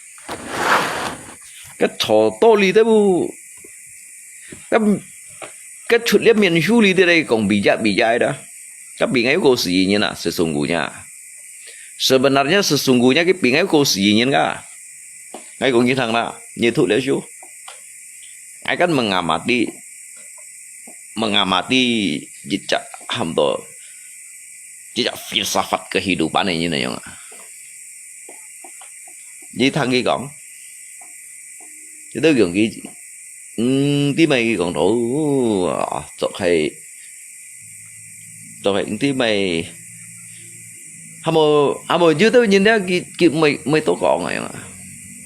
該坐到你都，該該出了面書你都來講比較比較个啦，該比較有個死人啊，sesungguhnya。Sebenarnya sesungguhnya佢比較有個死人啊。 Ngai kong ngitang na, nyetuk le shu. Ngai kan mengamati, mengamati jejak ham to, jejak filsafat kehidupan ini na yong. Ngitang ki kong, itu yong ki, hmm, ti mai ki kong to, ah, tok hai Tawai, enti mai, hamo, hamo, yu tau nyin dia ki, ki mai, mai to kong ai,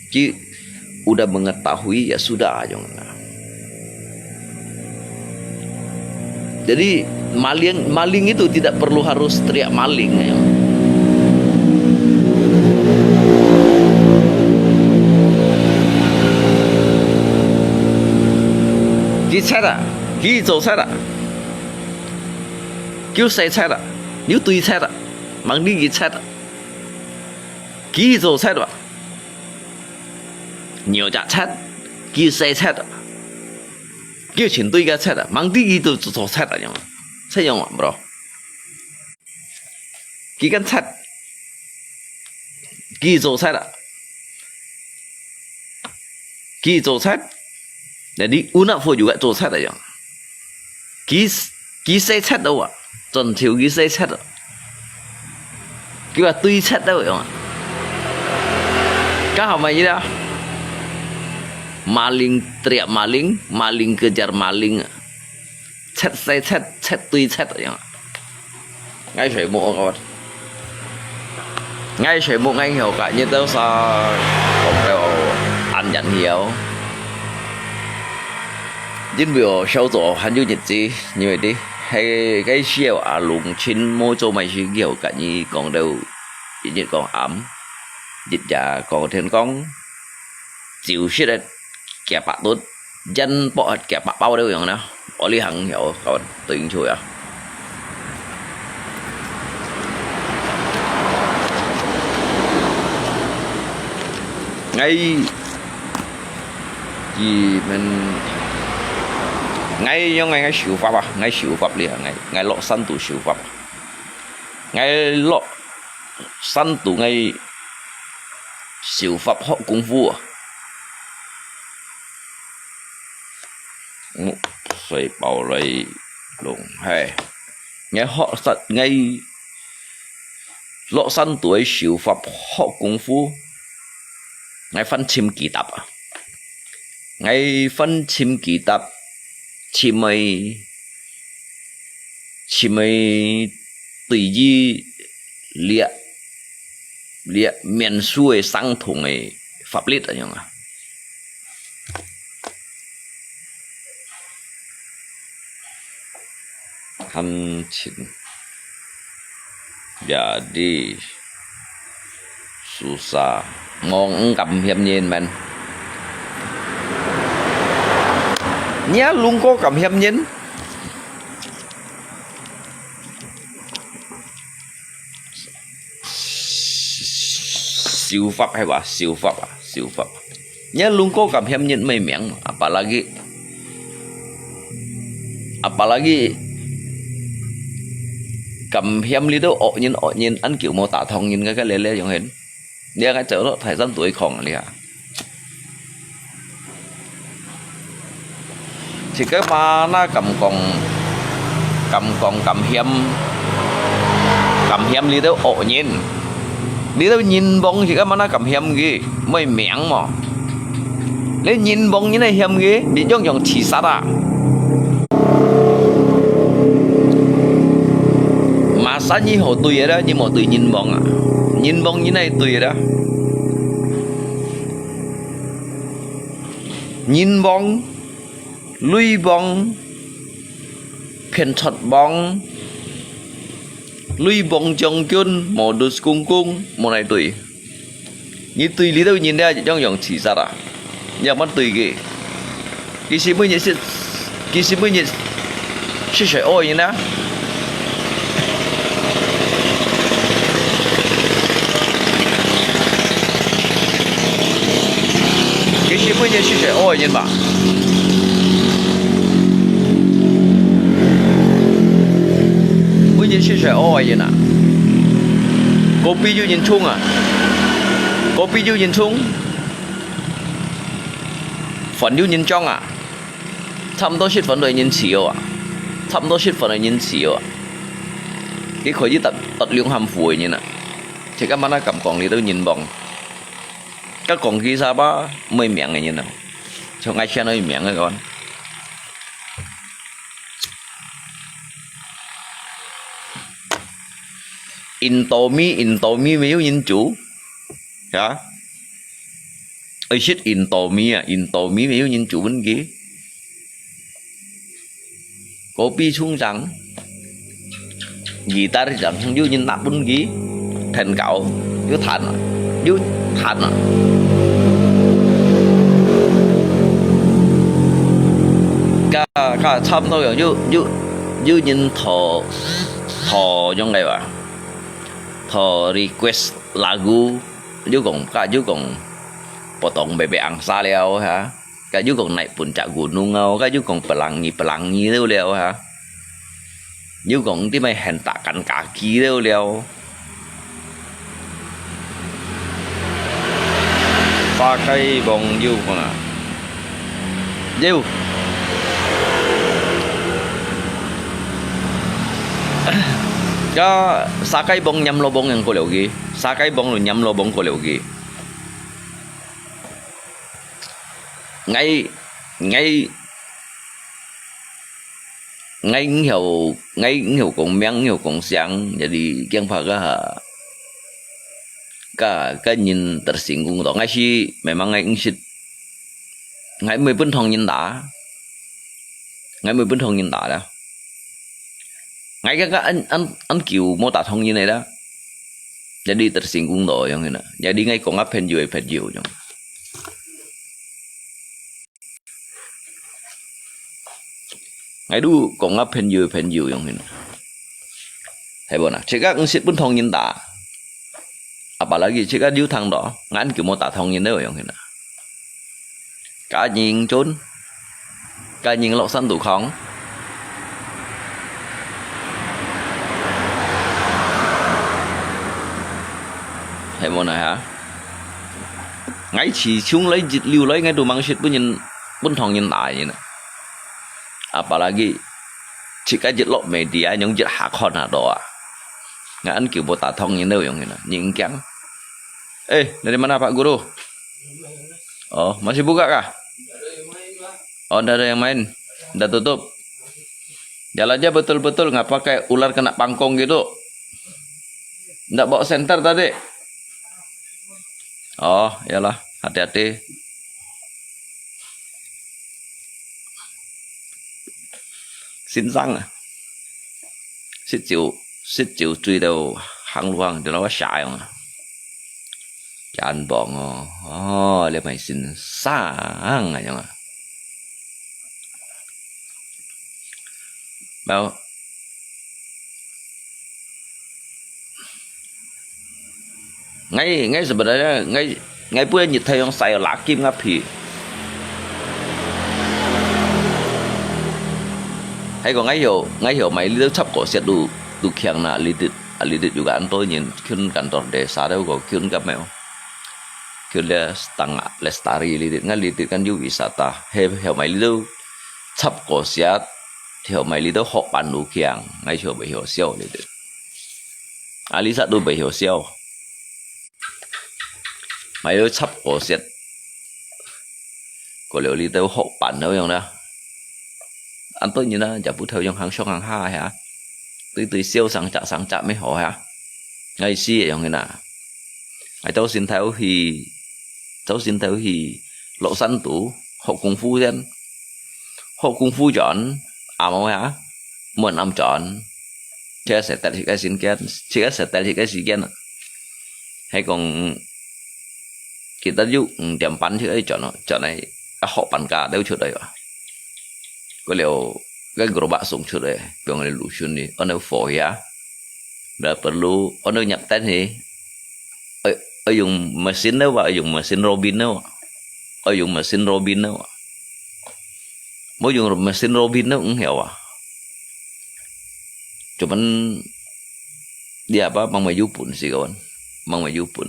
ki udah mengetahui ya sudah, yong. Jadi, maling, maling itu tidak perlu harus teriak maling, ya. Ki chat ah, ki zo chat ah. Kiu sai chat ah, niu tui chat ah, mang di ki chat ah. Ki zo chat ah. Niu ja chat, ki sai chat ah. Kiu chin tui ka chat ah, mang di ki tu zo chat ah yong. Sai yong ah, bro. Ki kan chat. Ki zo chat ah. Ki zo chat. Jadi, una fo juga zo chat ah yong. Ki, ki sai chat ah wa. Zon thiu ki sai chat ah. Ki wa tui chat ah yong. Ka hao mai yi da. Maling teriak maling, maling kejar maling. Chat sai chat, chat tui chat yong. Ngai sui mu kawan. Ngai sui mu ngai hiau ka, nyi tau sa kong tau an yan hiau. Jin wio xiao zo han yu nyit zi, nyi wei di. Hei, kai xiao a lung chin mo zo mai si hiau ka nyi kong tau, nyit kong am. Nyit ya kong thiên kong. Chiu shit et kia pak tut. Jan pok hat kia pak pau deu yong na. Oli hang hiau kawan, tui ing chu ya. Ngai, ki men, ngai yong ngai, ngai siu fap ah, ngai siu fap li ah, ngai, ngai lok san tu siu fap ah. Ngai lok san tu ngai siu fap hok kung fu ah. Nguk sai pau lai lung hai. Ngai hok sat ngai lok san tu ai siu fap hok kung fu. Ngai fan chim ki tap ah. Ngai fan chim ki tap. Chim ai, chim ai tui yi liak, liak mian su ai sang thung ai fap lit ah yong ah. Han chin. Ya di. Susah. Ngong eng kam hiam nyin men. Nia lung ko kam hiam nyin. Siu fap hai wa, siu fap ah, siu fap. Nia lung ko kam hiam nyin mai miang, apalagi, apalagi kam hiam li do ok nyin, ok nyin, an kiu mo ta thong nyin ka ka le le yong hen. Lia ngai chau lo thai san tui khong lia. Chỉ cái mà nó cầm còn, cầm còn, cầm hiam, cầm hiam đi đâu ổ nhìn. Đi đâu nhìn bóng chỉ cái mà nó cầm hiam gì, mới miệng mà. Lấy nhìn bóng như này hiam gì, đi trong trong chỉ sát à. Mà sao như hồ tui đó, như một tui nhìn bóng à. Nhìn bóng như này tui đó. Nhìn bóng, lui bóng, phiền chót bóng, lui bóng chống chun, mô đus cung cung, mô này tùy. Như tùy lý đâu nhìn ra, trong dòng chỉ ra à. Nhà mắt tùy kì. 其實每日食，其實每日食水屙个人啊。其實每日食水屙个人吧。每日食水屙个人啊。隔壁有人沖啊。隔壁有人沖。 飯有人裝啊，差毋多食飯都有人笑啊，差毋多食飯都有人笑啊。佢可以得，得兩項服務个人啊，自家mana敢講你都人望，該講佢啥吧，無名个人啊，像𠊎先有名个講。Indomie，Indomie無人煮。 呀，愛食Indomie啊，Indomie無人煮分佢。Kopi沖上，gitar上有人拿分佢，彈高，有彈啊，有彈啊。个，个差毋多有，有，有，有人討，討樣个吧，討request lagu。 有講，个有講，potong bebek angsa了哈，个有講naik puncak gunung了，个有講pelangi-pelangi了了哈，有講點樣hentakan kaki了了。沙雞磅有看啊？有。个沙雞磅黏落磅樣過了佢。 沙雞磅就黏落磅過了佢。𠊎，𠊎，𠊎毋曉，𠊎毋曉講名，毋曉講姓，jadi驚怕个，个，个人tersinggung到。𠊎係memang𠊎毋識，𠊎毋會分當人打，𠊎毋會分當人打啦。 𠊎个，个恁，恁，恁久無打通人个啦。Jadi tersinggung到樣个啦。Jadi𠊎講个朋友个朋友樣。𠊎都講个朋友个朋友樣个啦。係無啦？自家毋識分當人打。Apalagi自家有聽到，恁久無打通人个樣个啦。 Ka nying chun, ka nying lok san tu khong. Hay mo na ha? Ngai chỉ chung lai jit liu lai ngai tu mang shit pun yin, pun thong yin lai yin. Apalagi chỉ ka jit lok media nyong jit ha khon ha do a. Ngai an kiu bo ta thong yin do yong yin. Nying kiang. Eh, dari mana Pak Guru? Oh, masih buka kah? Oh, ndak ada yang main. Ndak tutup. Jalan aja betul-betul, nggak pakai ular kena pangkong gitu. Ndak bawa senter tadi. Oh, iyalah, hati-hati. Xin sang à. Sit chiu, sit chiu chui tau hang lu hang, tau lo sa yong à. Chan bong o. Oh, le mai xin sang à yong à. Bao. Ngai, ngai sebenarnya, ngai, ngai pun nyit thai yong sai la kim ngap hi. Hai ko ngai yo, ngai yo mai li chap ko siat lu, lu kiang na li dit, li dit juga an to nyin, kyun kantor desa dau ko, kyun kap mai o. Kyun le stang lestari li dit, ngai li dit kan yu wisata. Hai, hai mai li chap ko siat, hai mai li hok pan lu kiang, ngai yo bai yo siau li dit. A li sat lu bai yo siau. Mai lu chap ko siat. Ko liu li tau hok pan tau yong na. An to nyin na, ja bu thau yong hang shong hang ha ha. Tui tui siau sang chak sang chak me ho ha. Ngai si yong na. Ngai tau sin thau hi, tau sin thau hi, lok san tu, hok kung fu yen. Hok kung fu jon, am ha. Muan am jon. Chia sẻ tel hi kai sin kian, chia sẻ tel hi kai si kian. Hai kong kita yu, mm, tiam pan hi kai jon, jon ai, a hok pan ka, dau chu dai wa. 過了，該gerobak送出來，放在路脣裡，安到火下，bila perlu，安到入等去，愛，愛用mesin了哇，愛用mesin robin了哇，愛用mesin robin了哇，無用mesin robin了，毋曉啊。Cuman你apa，吂會有本事个，吂會有本。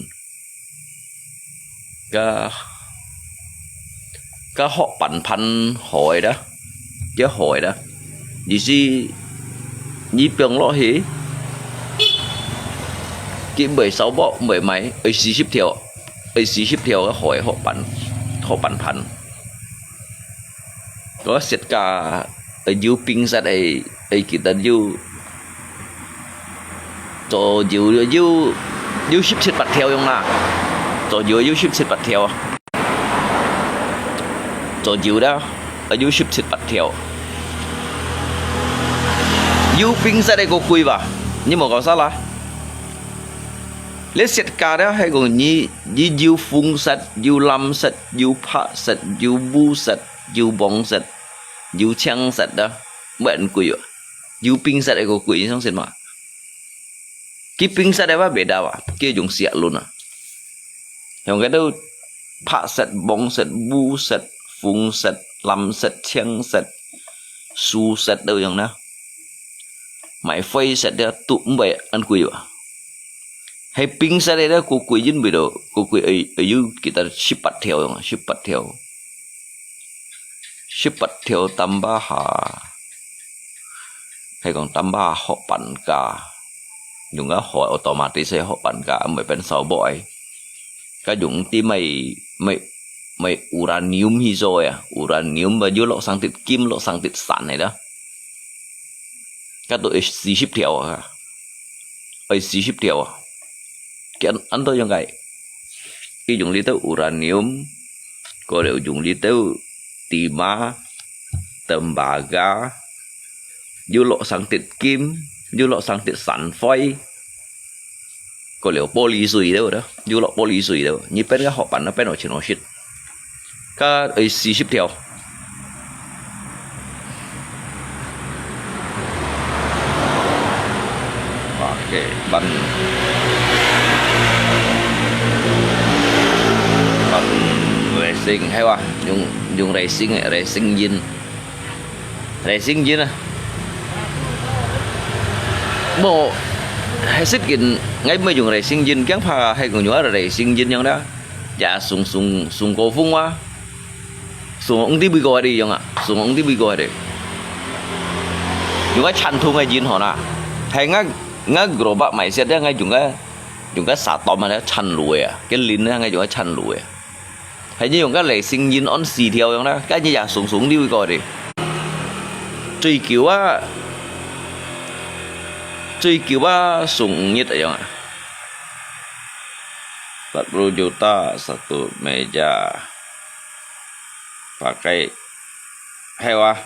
該，該學板盤好个啦，該好个啦。意思你放落去，佢毋會燒啵，毋會埋，愛四十條，愛四十條个好个學板，學板盤。 該set架，呃，有冰set个，呃，記得有，左右有，有十七八條樣啦，左右有十七八條啊，左右啦，呃，有十七八條。有冰set个較貴吧？你無搞錯啦？你set架了，還講你，你有紅set，有藍set，有白set，有烏set。 有黃色，有青色个，乜恁貴哦。有冰色个較貴，你相信嘛？佢冰色个話袂得啊，佢用石輪啊。用該兜白色、黃色、烏色、紅色、藍色、青色、素色都用啦。買灰色个都毋會恁貴啊。 係冰色个咧，較貴，因為咯，較貴，愛，愛有幾多，十八條樣，十八條，十八條tambah下，係講tambah下學板架，用个好otomatis个學板架，毋會變燒啵个。該用啲乜，乜，乜uranium去做个啊，uranium乜有落生滴金，落生滴硲个啦。 該都愛四十條啊，愛四十條啊。佢恁，恁多樣个，佢用這兜uranium，過了用這兜timah、tembaga，又落生滴金，又落生滴硲灰，過了玻璃水了，又落玻璃水了，你變个學板啊，變到全部係。 該，誒，四十條。OK，ban，ban racing，係哇，用，用racing个，racing engine。Racing engine啊。無，係識緊，𠊎毋係用racing engine，驚怕係講用racing engine樣啦。Ya，送，送，送高峰哇。 Sungok nti bui ko hari yong a, sungok nti bui ko hari. Yung a chan thung a yin hon a. Hai nga, nga gerobak mai siat ya nga yung a, yung a satom a chan lu a, ke lin a nga yung a chan lu a. Hai ni yung a le sing yin on si thiao yong na, ka ni ya sung sung nti bui ko hari. Chui kiu a, chui kiu a sung ngit a yong a. Empat puluh juta satu meja. Pakai hewa.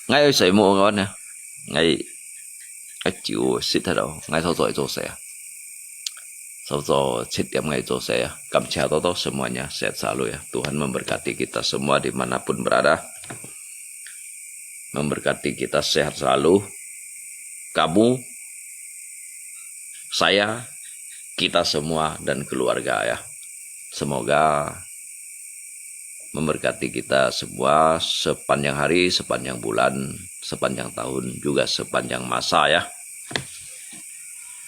Ngai oi soi mo ngon ne. Ngai a chiu sit ha do. Ngai so zoi zo se a. So zo chit yam ngai zo se a. Kam chia to to semuanya. Sehat selalu ya. Tuhan memberkati kita semua di mana pun berada. Memberkati kita sehat selalu. Kamu, saya, kita semua dan keluarga ya. Semoga memberkati kita semua sepanjang hari, sepanjang bulan, sepanjang tahun, juga sepanjang masa ya.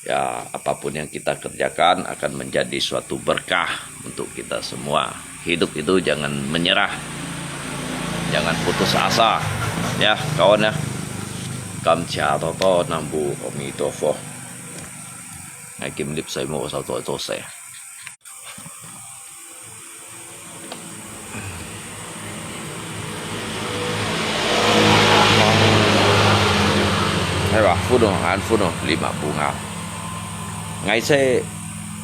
Ya, apapun yang kita kerjakan akan menjadi suatu berkah untuk kita semua. Hidup itu jangan menyerah. Jangan putus asa. Ya, kawan ya. Kam chia to to nambu, Amitofo. Ngai kim lip sai mo sao to to se. Hai ba, phun o, an phun o, lima bunga. Ngai sai,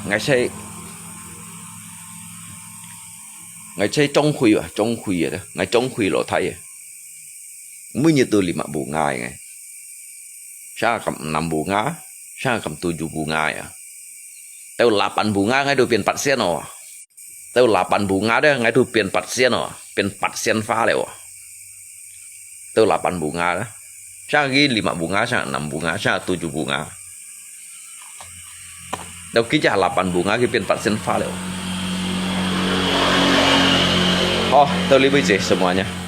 ngai sai, ngai sai chong khui ba, chong khui a, ngai chong khui lo thai a. Mui nyi tu lima bunga ngai. Sa kam enam bunga, sa kam tujuh bunga ya. Teu lapan bunga ngai tu pian pat sian o. 到lapan bunga咧，𠊎都變八仙哦，變八仙花了哦。到lapan bunga咧，像个lima bunga，像enam bunga，像tujuh bunga。到佢只lapan bunga，佢變八仙花了。好，到這為止，semuanya。